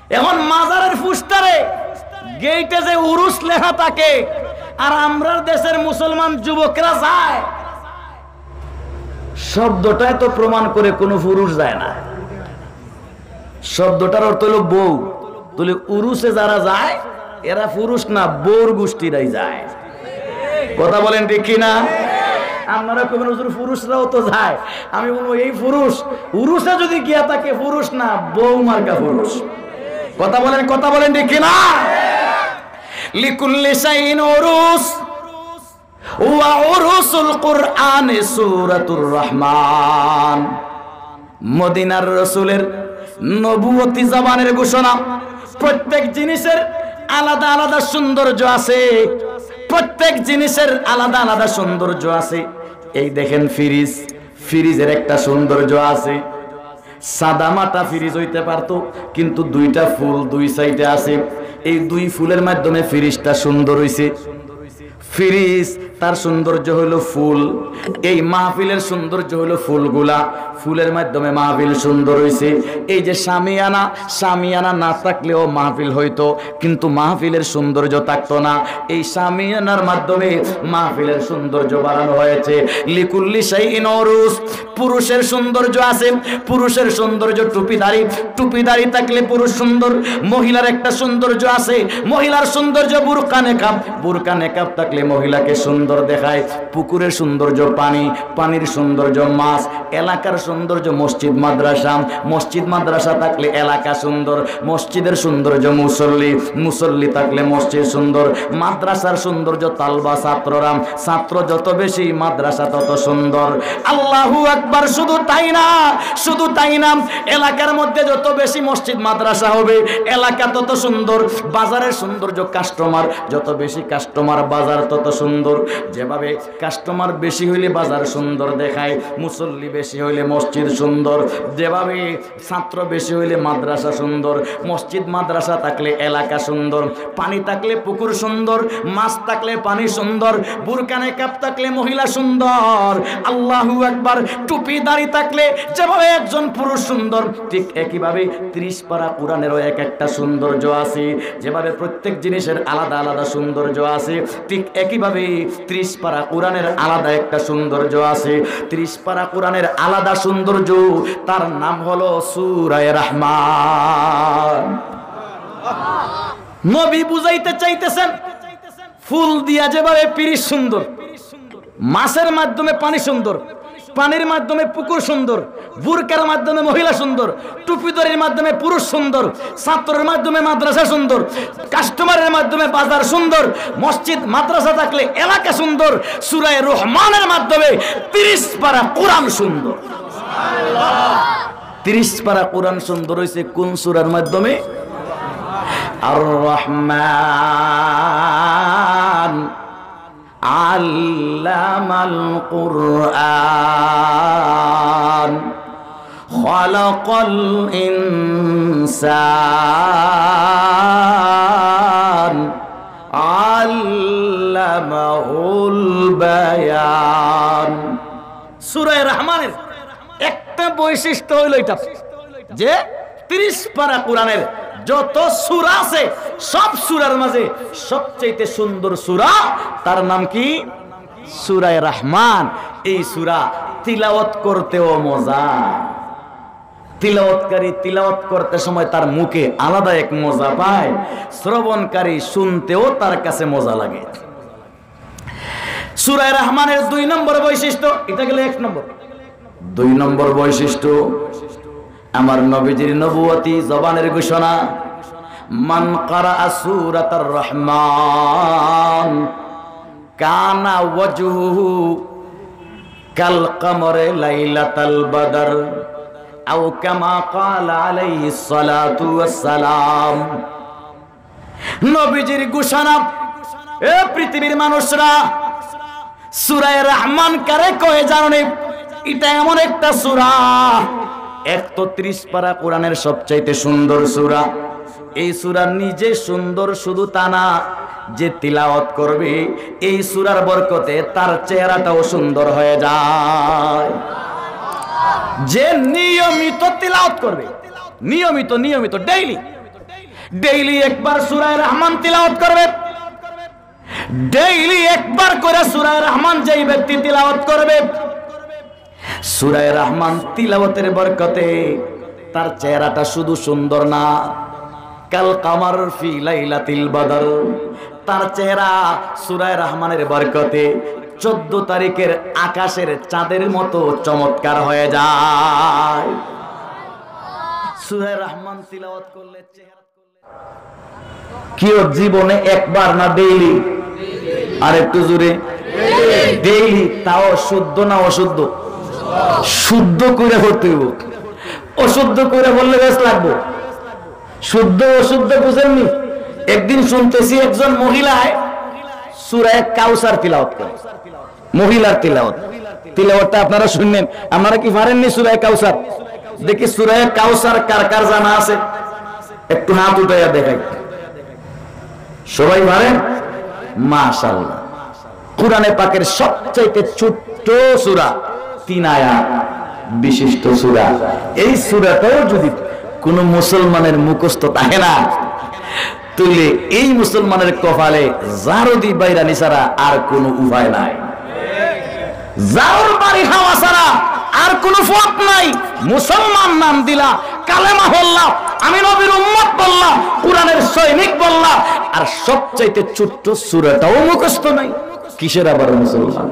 এখন মাজারের ফুসতারে গেইটে যে উরুস লেখা থাকে, আর আমরার দেশের মুসলমান যুবকরা যায়, শব্দটায় তো প্রমাণ করে কোনো পুরুষ যায় না। শব্দটার অর্থ হলো বউ। তাহলে উরুসে যারা যায়, এরা পুরুষ না, বউর গোষ্ঠীরাই যায়। কথা বলেন ঠিক কিনা? আপনারা কবেন, "হুজুর, পুরুষরাও তো যায়।" আমি বলবো, এই পুরুষ, উরুসে যদি গিয়া থাকে, পুরুষ না, বউ মার্কা পুরুষ। কথা বলেন, কথা বলেন ঠিক কিনা? লিকুল্লি শাইইন উরুস, ওয়া উরুসুল কুরআনে সূরাতুর রহমান। মদিনার রসুলের নবুয়তি জবানের ঘোষণা। প্রত্যেক জিনিসের আলাদা আলাদা সৌন্দর্য আছে, প্রত্যেক জিনিসের আলাদা আলাদা সৌন্দর্য আছে। এই দেখেন ফ্রিজ, ফ্রিজের একটা সৌন্দর্য আছে। সাদা মাটা ফ্রিজ হইতে পারতো, কিন্তু দুইটা ফুল দুই সাইডে আছে, এই দুই ফুলের মাধ্যমে ফ্রিজটা সুন্দর হইছে। ফ্রিজ, তার সৌন্দর্য হইল ফুল। এই মাহফিলের সৌন্দর্য হইল ফুলগুলা, ফুলের মাধ্যমে মাহফিল সুন্দর হইছে। এই যে শামিয়ানা, শামিয়ানা না থাকলেও মাহফিল হইতো, কিন্তু মাহফিলের সৌন্দর্য থাকতো না। এই শামিয়ানার মাধ্যমে মাহফিলের সৌন্দর্য বাড়ানো হয়েছে। লিকুল্লি শাইইন উরুস, পুরুষের সৌন্দর্য আছে, পুরুষের সৌন্দর্য টুপিদারি, টুপিদারি থাকলে পুরুষ সুন্দর। মহিলার একটা সৌন্দর্য আছে, মহিলার সৌন্দর্য বুরকা নেকাব, বুরকা নেকাব থাকলে মহিলাকে সুন্দর দেখায়। পুকুরের সৌন্দর্য পানি, পানির সৌন্দর্য মাছ, এলাকার সৌন্দর্য মসজিদ মাদ্রাসা, মসজিদ মাদ্রাসা থাকলে এলাকা সুন্দর, মসজিদের সৌন্দর্য মুসল্লি, মুসল্লি থাকলে মসজিদ সুন্দর, মাদ্রাসার সৌন্দর্য তালবা ছাত্ররা, ছাত্র যত বেশি, মাদ্রাসা তত সুন্দর। আল্লাহু আকবার। শুধু তাই না, শুধু তাই না, এলাকার মধ্যে যত বেশি মসজিদ মাদ্রাসা হবে, এলাকা তত সুন্দর। বাজারের সৌন্দর্য কাস্টমার, যত বেশি কাস্টমার, বাজার তত সুন্দর। যেভাবে কাস্টমার বেশি হইলে বাজার সুন্দর দেখায়, মুসল্লি বেশি হইলে মসজিদ সুন্দর। যেভাবে ছাত্র বেশি হইলে মাদ্রাসা সুন্দর, মসজিদ মাদ্রাসা থাকলে এলাকা সুন্দর, পানি থাকলে পুকুর সুন্দর, মাছ থাকলে পানি সুন্দর, বুরকা নেকাব থাকলে মহিলা সুন্দর। আল্লাহু আকবার। টুপি দাড়ি থাকলে যেভাবে একজন পুরুষ সুন্দর, ঠিক একইভাবে ত্রিশ পারা কোরআনেরও এক একটা সৌন্দর্য আছে। যেভাবে প্রত্যেক জিনিসের আলাদা আলাদা সৌন্দর্য আছে, ঠিক একইভাবে ত্রিশ পারা কোরআনের আলাদা একটা সৌন্দর্য আছে। ত্রিশ পারা কোরআনের আলাদা সৌন্দর্য, তার নাম হলো সূরায়ে রহমান। নবী বুঝাইতে চাইতেছেন, ফুল দিয়া যেভাবে পিরিচ সুন্দর, মাছের মাধ্যমে পানি সুন্দর, পানির মাধ্যমে পুকুর সুন্দর, বুরকার মাধ্যমে মহিলা সুন্দর, টুপিদারির মাধ্যমে পুরুষ সুন্দর, ছাত্রের মাধ্যমে মাদ্রাসা সুন্দর, কাস্টমারের মাধ্যমে বাজার সুন্দর, মসজিদ মাদ্রাসা থাকলে এলাকা সুন্দর। সূরায়ে রহমানের মাধ্যমে ত্রিশ পারা কোরআন সুন্দর। ত্রিশ পারা কোরআন সুন্দর হইছে কোন সূরার মাধ্যমে? আর রহমান। علم القرآن خلق الإنسان علمه البيان। সূরায়ে রহমানের একটা বৈশিষ্ট্য হইল এটা, যে ত্রিশ পারা কোরআনের যত সূরা আছে, সব সূরার মাঝে সবচেয়ে সুন্দর সূরা, তার নাম কি? সূরায়ে রহমান। এই সূরা তিলাওয়াত করতেও মজা, তিলাওয়াতকারী তিলাওয়াত করতে সময় তার মুখে আলাদা এক মজা পায়, শ্রবণকারী শুনতেও তার কাছে মজা লাগে। সূরায়ে রহমানের দুই নম্বর বৈশিষ্ট্য, এটা গেল এক নম্বর। দুই নম্বর বৈশিষ্ট্য, আমার নবীজির নবুয়তি জবানের ঘোষণা, من قرأ سورة الرحمن كان وجهه كالقمر ليلة البدر أو كما قال عليه الصلاة والسلام। নবীজির ঘোষণা, এ পৃথিবীর মানুষরা, সূরায়ে রহমান কারে কয় জানো নি? এটা এমন একটা সূরা, একশো ত্রিশ পারা কোরআনের সবচাইতে সুন্দর সূরা। এই সূরা নিজে সুন্দর শুধু তা না, যে তিলাওয়াত করবে এই সূরার বরকতে তার চেহারাটাও সুন্দর হয়ে যায়। যে নিয়মিত তিলাওয়াত করবে, নিয়মিত, নিয়মিত, ডেইলি, ডেইলি একবার সূরায়ে রহমান তিলাওয়াত করবে, ডেইলি একবার করে সূরায়ে রহমান যেই ব্যক্তি তিলাওয়াত করবে, সূরায়ে রহমান তিলাওয়াতের বরকতে তার চেহারাটা শুধু সুন্দর না, কাল কামার ফি লাইলাতিল বদর, তার চেহারা সূরায়ে রহমানের বরকতে চোদ্দ তারিখের আকাশের চাঁদের মতো চমৎকার হয়ে যায়। সূরায়ে রহমান তিলাওয়াত করলে চেহারা কি ওর জীবনে একবার না ডেইলি? আর একটু জোরে। ডেইলি। তাও শুদ্ধ না অশুদ্ধ? শুদ্ধ করে পড়তে হইব। অশুদ্ধ করে পড়লে বেশ লাগবো। শুদ্ধ অশুদ্ধ বুঝেননি? একদিন শুনতেছি একজন মহিলায় সূরায়ে কাউসার তিলাওয়াত করে। মহিলার তিলাওয়াত। তিলাওয়াতটা আপনারা শুনলেন। আপনারা কি পারেননি সূরায়ে কাউসার? দেখি সূরায়ে কাউসার কার কার জানা আছে? একটু হাত উঠাইয়া দেখাই। সবাই পারেন? মাশাআল্লাহ। কোরআনে পাকের সবচাইতে ছোট্ট সূরা, তিন আয়াত বিশিষ্ট সূরা। এই সূরাটাও যদি কোনো মুসলমানের মুখস্থ থাকে না, তাহলে এই মুসলমানের কপালে জারুদি বাইরানি ছাড়া আর কোনো উপায় নাই। জারুর বাড়ি খাওয়া ছাড়া আর কোনো পথ নাই। মুসলমান নাম দিলা, কালেমা পড়লা, আমি নবীর উম্মত বললা, কোরআনের সৈনিক বললা, আর সবচাইতে ছোট্ট সূরাটাও মুখস্থ নাই। কিসের আবার মুসলমান?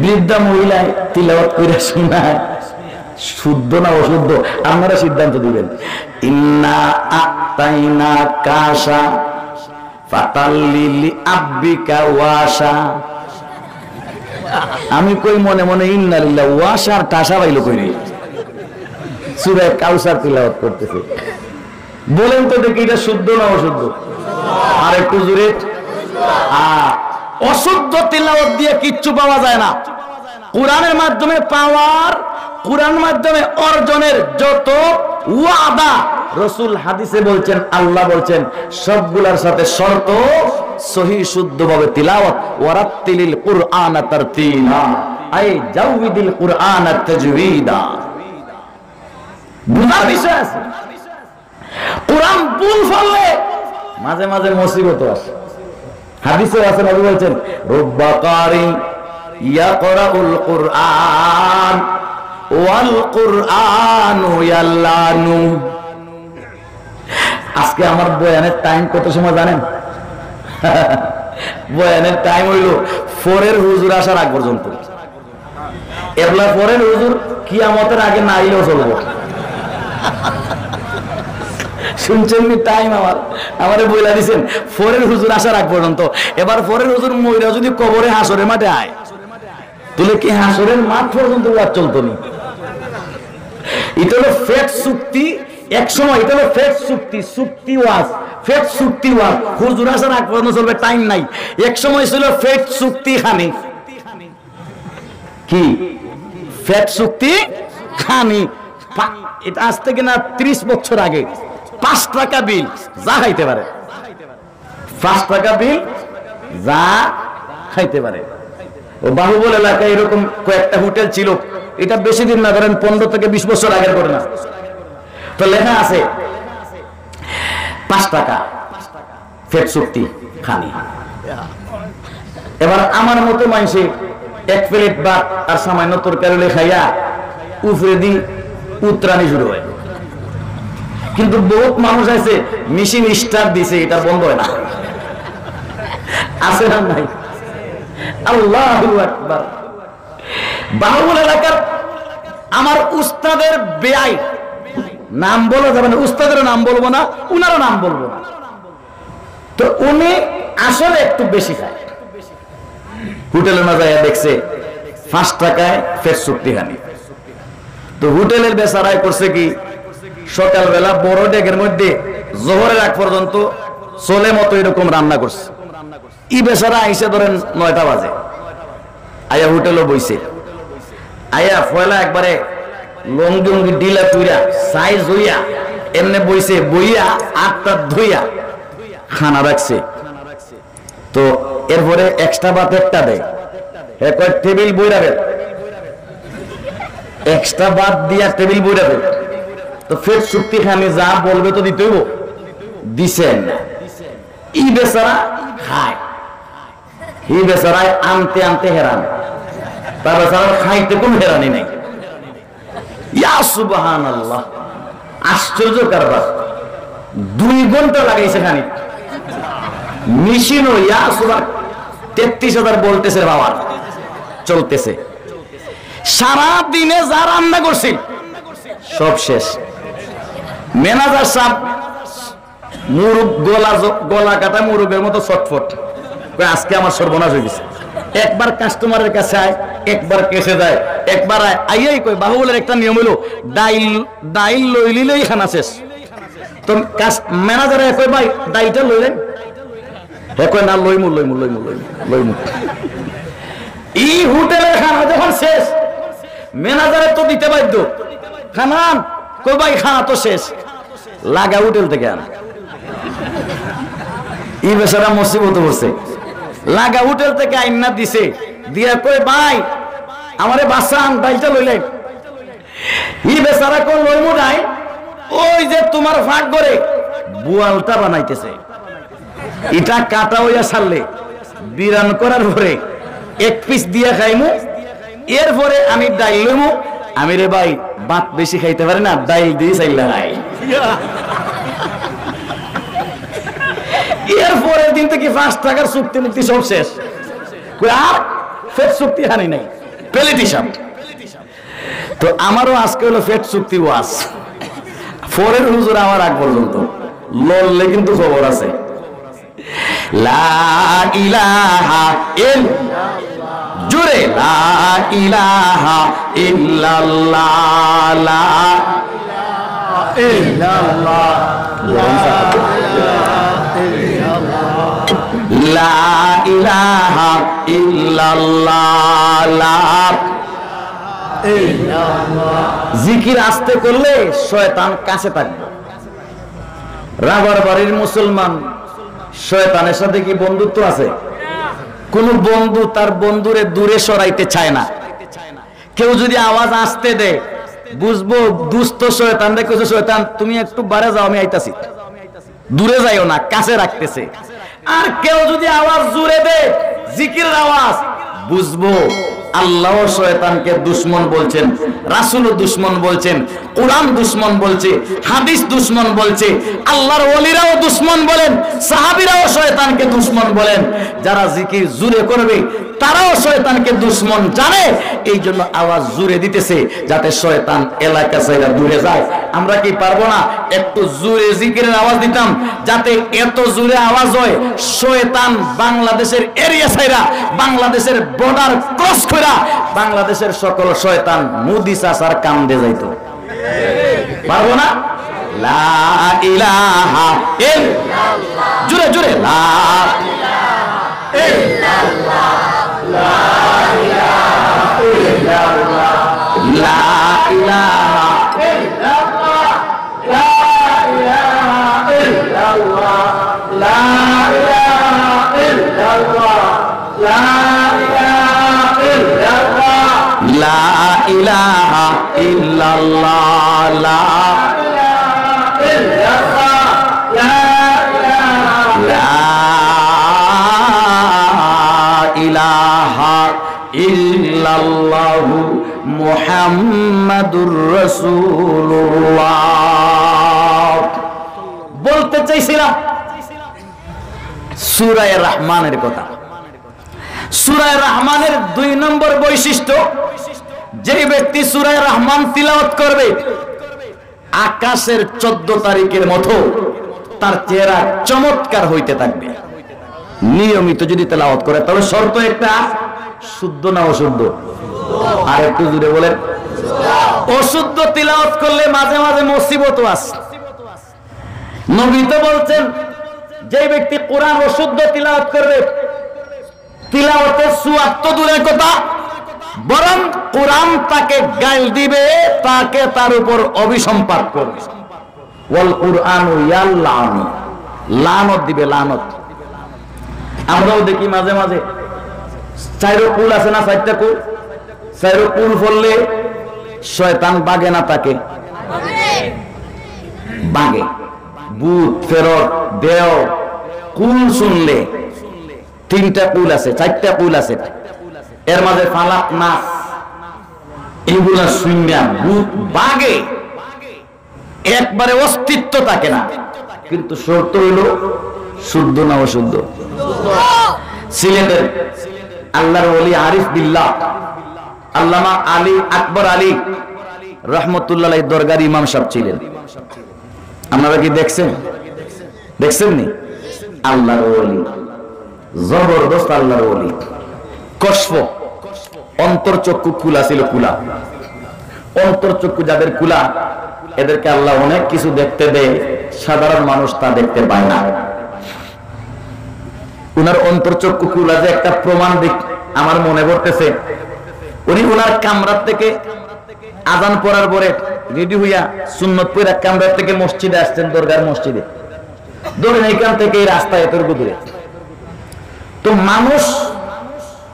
বৃদ্ধা মহিলায় তিলাওয়াত করে শোনায়, শুদ্ধ না অশুদ্ধ, আপনারা সিদ্ধান্ত দিবেন। ইন্না আতাইনা কাশা ফাতাল্লি লি আব্বিকা ওয়াশা। আমি কই মনে মনে, ইন্না লিল্লাহ, ওয়াশা আর টাশা পাইলো কই রে? সূরা কাউসার তিলাওয়াত করতেছে। বলেন তো দেখি, এটা শুদ্ধ না অশুদ্ধ? আর একটু জোরে। আর অশুদ্ধ তিলাওয়াত দিয়ে কিচ্ছু পাওয়া যায় না। কোরআনের মাধ্যমে পাওয়ার, কোরআন মাধ্যমে অর্জনের যত ওয়াদা, রসুল হাদিসে বলছেন, আল্লাহ বলছেন, সবগুলার সাথে শর্ত সহি শুদ্ধভাবে তিলাওয়াত। ওয়ারাত্তিলিল কুরআনা তারতিলা, আই জাউইদিল কুরআনা তাজউইদা। বুঝার বিষয় আছে। কোরআন ভুল পড়লে মাঝে মাঝে মুসিবত আছে। হাদিসে আছে, নবী বলছেন, "রুব্বা কারি ইয়াকরাউল কুরআন ওয়াল কুরআনু ইয়ালআনু।" আজকে আমার বয়ানের টাইম কত সময় জানেন? বয়ানের টাইম হইল ফরের হুজুর আসার আগ পর্যন্ত। এবলা ফরের হুজুর কিয়ামতের আগে না আইলেও চলবো। শুনছেন নি? টাইম আমার, আমারে বইলা দিছেন, ফরের হুজুর আসার আগ পর্যন্ত। এবার ফরের হুজুর মইরা যদি কবরে হাসরের মাঠে আয়, তাহলে কি হাসরের মাঠ পর্যন্ত ওয়াজ চলতো নি? এটা হলো ফেট চুক্তি। এক সময় এটা হলো ফেট চুক্তি, চুক্তি ওয়াজ, ফেট চুক্তি ওয়াজ। হুজুর আসার আগ পর্যন্ত চলবে, টাইম নাই। এক সময় ছিল ফেট চুক্তি খানি। কি? ফেট চুক্তি খানি। পা-, এটা আজ থেকে না ত্রিশ বছর আগে। পাঁচ টাকা বিল, যা খাইতে পারে। পাঁচ টাকা বিল, যা খাইতে পারে। ও বাহুবল এলাকায় এরকম কয়েকটা হোটেল ছিল, এটা বেশি দিন না, ধরেন পনেরো থেকে বিশ বছর আগের ঘটনা। তো লেখা আছে পাঁচ টাকা ফেট চুক্তি খানি। এবার আমার মতো মানষে এক প্লেট ভাত আর সামান্য তরকারি লই খাইয়া উপরেদি উতরানি শুরু হয়। কিন্তু বহুত মানুষ আছে, মেশিন স্টার্ট দিছে, এটা বন্ধ হয় না। আছে না নাই? আল্লাহু আকবার। বাহুবল এলাকার আমার উস্তাদের বেয়াই, নাম বলা যাবে না, উস্তাদের নাম বলবো না, উনারও নাম বলবো না। তো উনি আসলে একটু বেশি খায়। হোটেলে না যাইয়া দেখছে পাঁচ টাকায় ফেট চুক্তি খানি। তো হোটেলের বেচারায় করছে কি, সকালবেলা বড় ডেগের মধ্যে জোহরের আগ পর্যন্ত চলে মতো এরকম রান্না করছে। ই বেচারা আইসে ধরেন নয়টা বাজে, আইয়া হোটেলও বইছে। আইয়া পয়লা একবারে লুঙ্গি উঙ্গি ঢিলা তুইরা, সাইজ হইয়া, এমনে বইছে, বইয়া আটটা ধইয়া খানা রাখছে। তো এরপরে এক্সট্রা ভাত একটা দেয়। হে কয়, "টেবিল বই রাখে।" এক্সট্রা ভাত দিয়া টেবিল বই রাখে। তো ফের চুক্তি খানি যা বলবে তো দিতে হইব। দিছেন না। ই বেচারা খায়। ই বেচারায় আনতে আনতে হেরান। তা বেচারার খাইতে কোনো হেরানি নাই। ইয়া সুবহানাল্লাহ, আশ্চর্য কারবার। দুই ঘন্টা লাগাইছে খানি। মেশিনও ইয়া সুবহান, তেত্রিশ হাজার ভোল্টেজের পাওয়ার চলতেছে। সারা দিনে যা রান্না করছিল, সব শেষ। ম্যানেজার সাহেব মুরগ গলা জ-, গলা কাটা মুরগের মতো ছটফট। কয়, "আজকে আমার সর্বনাশ হয়ে গেছে।" একবার কাস্টমারের কাছে আয়, একবার ক্যাশে যায়, একবার আয়, আইয়াই কয়, বাহুবলের একটা নিয়ম হইলো, ডাইল, ডাইল লইলিলেই খানা শেষ। তো কাস-, ম্যানেজারে কয়, "ভাই, ডাইলটা লইলেন?" হে কয়, "না, লইমু, লইমু, লইমু, লইমু, লইমু।" ই হোটেলের খানা যখন শেষ, ম্যানেজারে তো দিতে বাধ্য। "খানা আন।" কয়, "ভাই, খানা তো শেষ।" লাগা হোটেল থেকে আন। ই বেচারা মুসিবতে পড়ছে। লাগা হোটেল থেকে আইন্না দিছে, দিয়া কয়, "ভাই, আমারে বাঁচান, ডাইলটা লইলেন।" ই বেচারা কয়, "লইমু ডাইল।" ওই যে তোমার ফাঁক করে বোয়ালটা বানাইতেছে, এটা কাটা হইয়া সারলে বিরান করার পরে এক পিস দিয়া খাইমু, এরপরে আমি ডাইল লইমু। আমি রে ভাই, ভাত বেশি খাইতে পারি না, ডাইল দিয়ে চাইল্লা খাই। এর পরের দিন থেকে পাঁচ টাকার চুক্তি মুক্তি সব শেষ। কই আর ফের চুক্তি হানি নাই, পেলেটি সাপ। তো আমারও আজকে হলো ফেট চুক্তি ওয়াজ। ফরের হুজুর আমার আগ পর্যন্ত লড়লে কিন্তু খবর আছে। লা ইলাহা ইল-, জোরে, লা ইলাহা ইল্লাল্লাহ, লা ইলাহা ইল্লাল্লাহ, লা ইলাহা ইল্লাল্লাহ, লা জিকির আস্তে করলে শয়তান কাছে থাকবে। রাবার বাড়ির মুসলমান শয়তানের সাথে কি বন্ধুত্ব আছে? কোন বন্ধু তার বন্ধুরে দূরে সরাইতে চায় না। কেউ যদি আওয়াজ আস্তে দেয়, বুঝবো দুষ্ট শয়তান রে, কইছে, "শয়তান, তুমি একটু বারে যাও, আমি আইতাছি।" দূরে যাইও না, কাছে রাখতেছে। আর কেউ যদি আওয়াজ জোরে দেয়, জিকিরের আওয়াজ, বুঝবো আল্লাহ শয়তানকে দুশমন বলছেন, রাসূলও দুশমন বলছেন, কোরআন দুশমন বলছে, হাদিস দুশমন বলছে, আল্লাহর ওলিরাও দুশমন বলেন, সাহাবীরাও শয়তানকে দুশমন বলেন। যারা জিকির জোরে করবে, তারাও শয়তানকে দুশমন জানে, এই জন্য আওয়াজ জোরে দিতেছে, যাতে শয়তান এলাকা ছাইড়া দূরে যায়। আমরা কি পারবো না একটু জোরে জিকিরের আওয়াজ দিতাম, যাতে এত জোরে আওয়াজ হয়, শয়তান বাংলাদেশের এরিয়া ছাইড়া, বাংলাদেশের বর্ডার ক্রস কইরা, বাংলাদেশের সকল শয়তান মোদি চাচার কান্দে যাইতো? পারবো না? লা ইলাহা ইল্লাল্লাহ। জোরে জোরে, লা ইলাহা ইল্লাল্লাহ, লা ইলাহা ইল্লাল্লাহ, লা ইলাহা ইল্লাল্লাহ, লা ইলাহা ইল্লাল্লাহ, লা ইলাহা ইল্লাল্লাহ। লা ইলাহা ইল্লাল্লাহ। লা ইলাহা ইল্লাল্লাহ। লা ইলাহা ইল্লাল্লাহ। লা ইলাহা ইল্লাল্লাহু মুহাম্মাদুর রাসূলুল্লাহ। বলতে চাইছিলাম সূরা রহমানের কথা। সূরা রহমানের দুই নম্বর বৈশিষ্ট্য, যে ব্যক্তি সূরা রহমান তিলাওয়াত করবে, আকাশের চোদ্দ তারিখের মতো তার চেহারা চমৎকার হইতে থাকবে। নিয়মিত যদি তেলাওয়াত করে, তবে শর্ত একটা, শুদ্ধ না অশুদ্ধ? আর একটু জোরে বলেন। অশুদ্ধ তিলাওয়াত করলে মাঝে মাঝে মুসিবতও আছে। নবী তো বলছেন, যে ব্যক্তি কোরআন অশুদ্ধ তিলাওয়াত করবে, তিলাওয়াতের সওয়াব তো দূরের কথা, বরং কোরআন তাকে গাইল দিবে, তাকে, তার উপর অভিসম্পাত করবে। ওয়াল কুরআনু ইয়ালআনু, লানত দিবে, লানত। আমরাও দেখি মাঝে মাঝে, চাইরো কুল আছে না, চাইরটা কুল, চাইরো কুল পড়লে শয়তান বাগে না থাকে? বাগে। ভূত, ফেরত, দেও, কুল শুনলে, তিনটা কুল আছে, চাইরটা কুল আছে, এর মাঝে ফালাক, নাস, এগুলা শুনিয়া ভূত বাগে, একবারে অস্তিত্ব থাকে না। কিন্তু শর্ত হইল শুদ্ধ না অশুদ্ধ। সিলেটের আল্লাহর ওলি আরিফ বিল্লাহ আল্লামা আলী আকবর আলী রহমতুল্লাহ আলাইহির দরগার ইমাম সাহেব ছিলেন। আপনারা কি দেখছেন? দেখছেন নি? আল্লাহর ওলি, জবরদস্ত আল্লাহর ওলি। কশফ, অন্তর চক্ষু খোলা ছিল, খোলা। অন্তর চক্ষু যাদের খোলা, এদেরকে আল্লাহ অনেক কিছু দেখতে দেয়, সাধারণ মানুষ তা দেখতে পায় না। উনার অন্তর চক্ষু খোলা যে একটা প্রমাণ দেখ-, আমার মনে পড়তেছে। উনি উনার কামরার থেকে আজান পড়ার পরে রেডি হইয়া সুন্নত পড়া কামরার থেকে মসজিদে আসছেন, দরগার মসজিদে। ধরেন, এইখান থেকে এই রাস্তা এতটুকু দূরে। তো মানুষ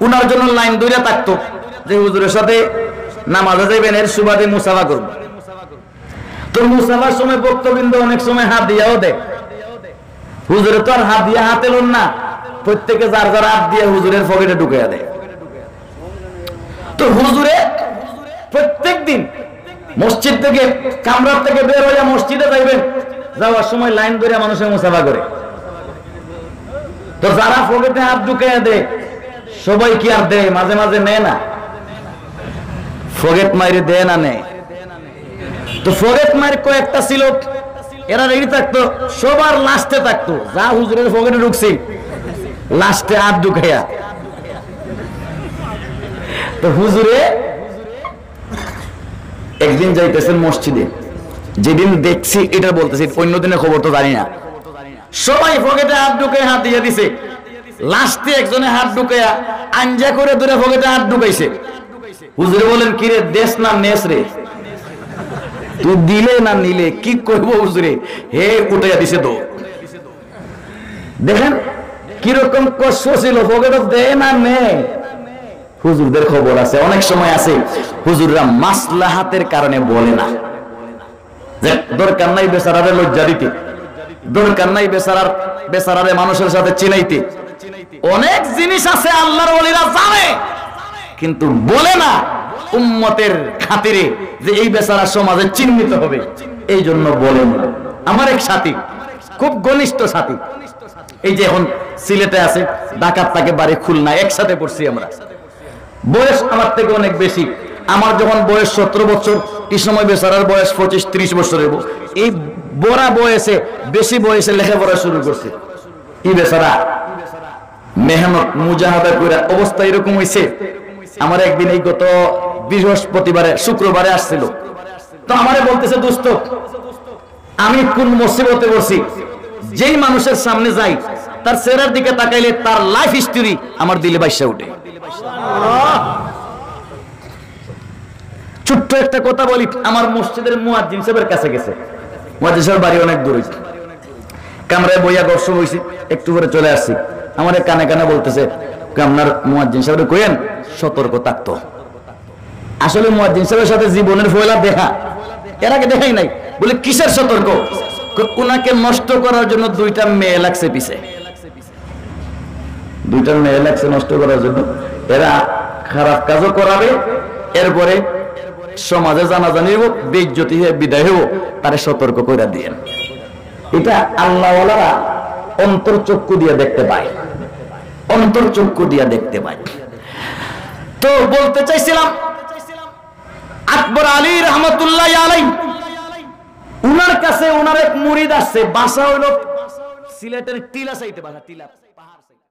উনার জন্য লাইন ধরে থাকতো যে হুজুরের সাথে নামাজে যাইবেন, এর সুবাদে মুসাফা করবো। তো মুসাফার সময় ভক্তবৃন্দ অনেক সময় হাদিয়াও দেয়। হুজুরে তো আর হাদিয়া হাতে লন না, প্রত্যেকে যার যার হাত দিয়ে হুজুরের পকেটে ঢুকাইয়া দেয়। তো হুজুরে প্রত্যেক দিন মসজিদ থেকে, কামরার থেকে বের হইয়া মসজিদে যাইবেন, যাওয়ার সময় লাইন ধরে মানুষের মুসাফা করে। তো যারা পকেটে হাত ঢুকাইয়া দেয়, সবাই কি আর দেয়? মাঝে মাঝে নেয় না? পকেট মাইরে দেয় না, নেয়? তো পকেট মাইর কয়েকটা ছিল, এরা রেডি থাকতো, সবার লাস্টে থাকতো, যা হুজুরের পকেটে ঢুকছে, লাস্টে হাত ঢুকাইয়া। তো হুজুরে একদিন যাইতেছেন মসজিদে, যেদিন দেখছি এটা বলতেছি, অন্য দিনের খবর তো জানি না। সবাই পকেটে হাত ঢুকে হাত দিয়ে দিছে, লাস্টে একজনে হাত ঢুকাইয়া আঞ্জা করে ধরে পকেটে হাত ঢুকাইছে। হুজুরে বলেন, "কিরে, দেস না নেস রে? তুই দিলে না নিলে, কি করবো হুজুরে?" হে উঠাইয়া দিছে দৌড়। দেখেন কিরকম কষ্ট ছিল, পকেটে দেয় না নেয়। হুজুরদের খবর আছে, অনেক সময় আছে হুজুররা মাসলাহাতের কারণে বলে না, যে দরকার নাই বেচারারে লজ্জা দিতে। দরকার নাই বেচারার, বেচারারে মানুষের সাথে চিনাইতে। অনেক জিনিস আছে আল্লাহর ওলিরা জানে, কিন্তু বলে না উম্মতের খাতিরে, যে এই বেচারা সমাজে চিহ্নিত হবে, এই জন্য বলে না। আমার এক সাথী, খুব ঘনিষ্ঠ সাথী, এই যে এখন সিলেটে আছে, ঢাকার তাকে বাড়ি খুলনা, একসাথে পড়ছি আমরা। বয়স আমার থেকে অনেক বেশি। আমার যখন বয়স সতেরো বছর, এই সময় বেচারার বয়স পঁচিশ ত্রিশ বছর হইব। এই বড়া বয়সে, বেশি বয়সে লেখাপড়া শুরু করছে। এই বেচারা মেহনত মুজাহাদা করে অবস্থা এরকম হইছে। আমার একদিন এই গত বৃহস্পতিবারে, শুক্রবারে আসছিল, তো আমারে বলতেছে, "দোস্ত, আমি কোন মুসিবতে পড়ছি, যেই মানুষের সামনে যাই, তার চেহারার দিকে তাকাইলে তার লাইফ হিস্টরি আমার দিলে বাইসা উঠে।" ছোট্ট একটা কথা বলি, আমার মসজিদের মুয়াজ্জিন সাহেবের কাছে গেছে, মুয়াজ্জিন সাহেবের বাড়ি অনেক দূর হইছে, কামরায় বইয়া গর্ব হইছে, একটু পরে চলে আসছি। আমার এক কানে কানে বলতেছে, "আপনার মুয়াজ্জিন সাহেবরে কইয়েন সতর্ক থাকতো।" আসলে মুয়াজ্জিন সাহেবের সাথে জীবনের পয়লা দেখা, এর আগে দেখাই নাই। বলে, "কিসের সতর্ক?" কয়, "উনাকে নষ্ট করার জন্য দুইটা মেয়ে লাগছে পিছে, দুইটা মেয়ে লাগছে নষ্ট করার জন্য। এরা খারাপ কাজও করাবে, এরপরে সমাজে জানাজানি হইব, বেইজ্জতি হয়ে বিদায় হইব, তারে সতর্ক করে দিয়েন।" এটা আল্লাহওয়ালারা অন্তর চক্ষু দিয়ে দেখতে পায়, অন্তর চক্ষু দিয়ে দেখতে পায়। তো বলতে চাইছিলাম, আকবর আলী রহমতুল্লাহ আলাই, উনার কাছে উনার এক মুরিদ আসছে, বাসা হইল সিলেটের টিলা সাইডে, বাসা টিলা, পাহাড় সাইডে।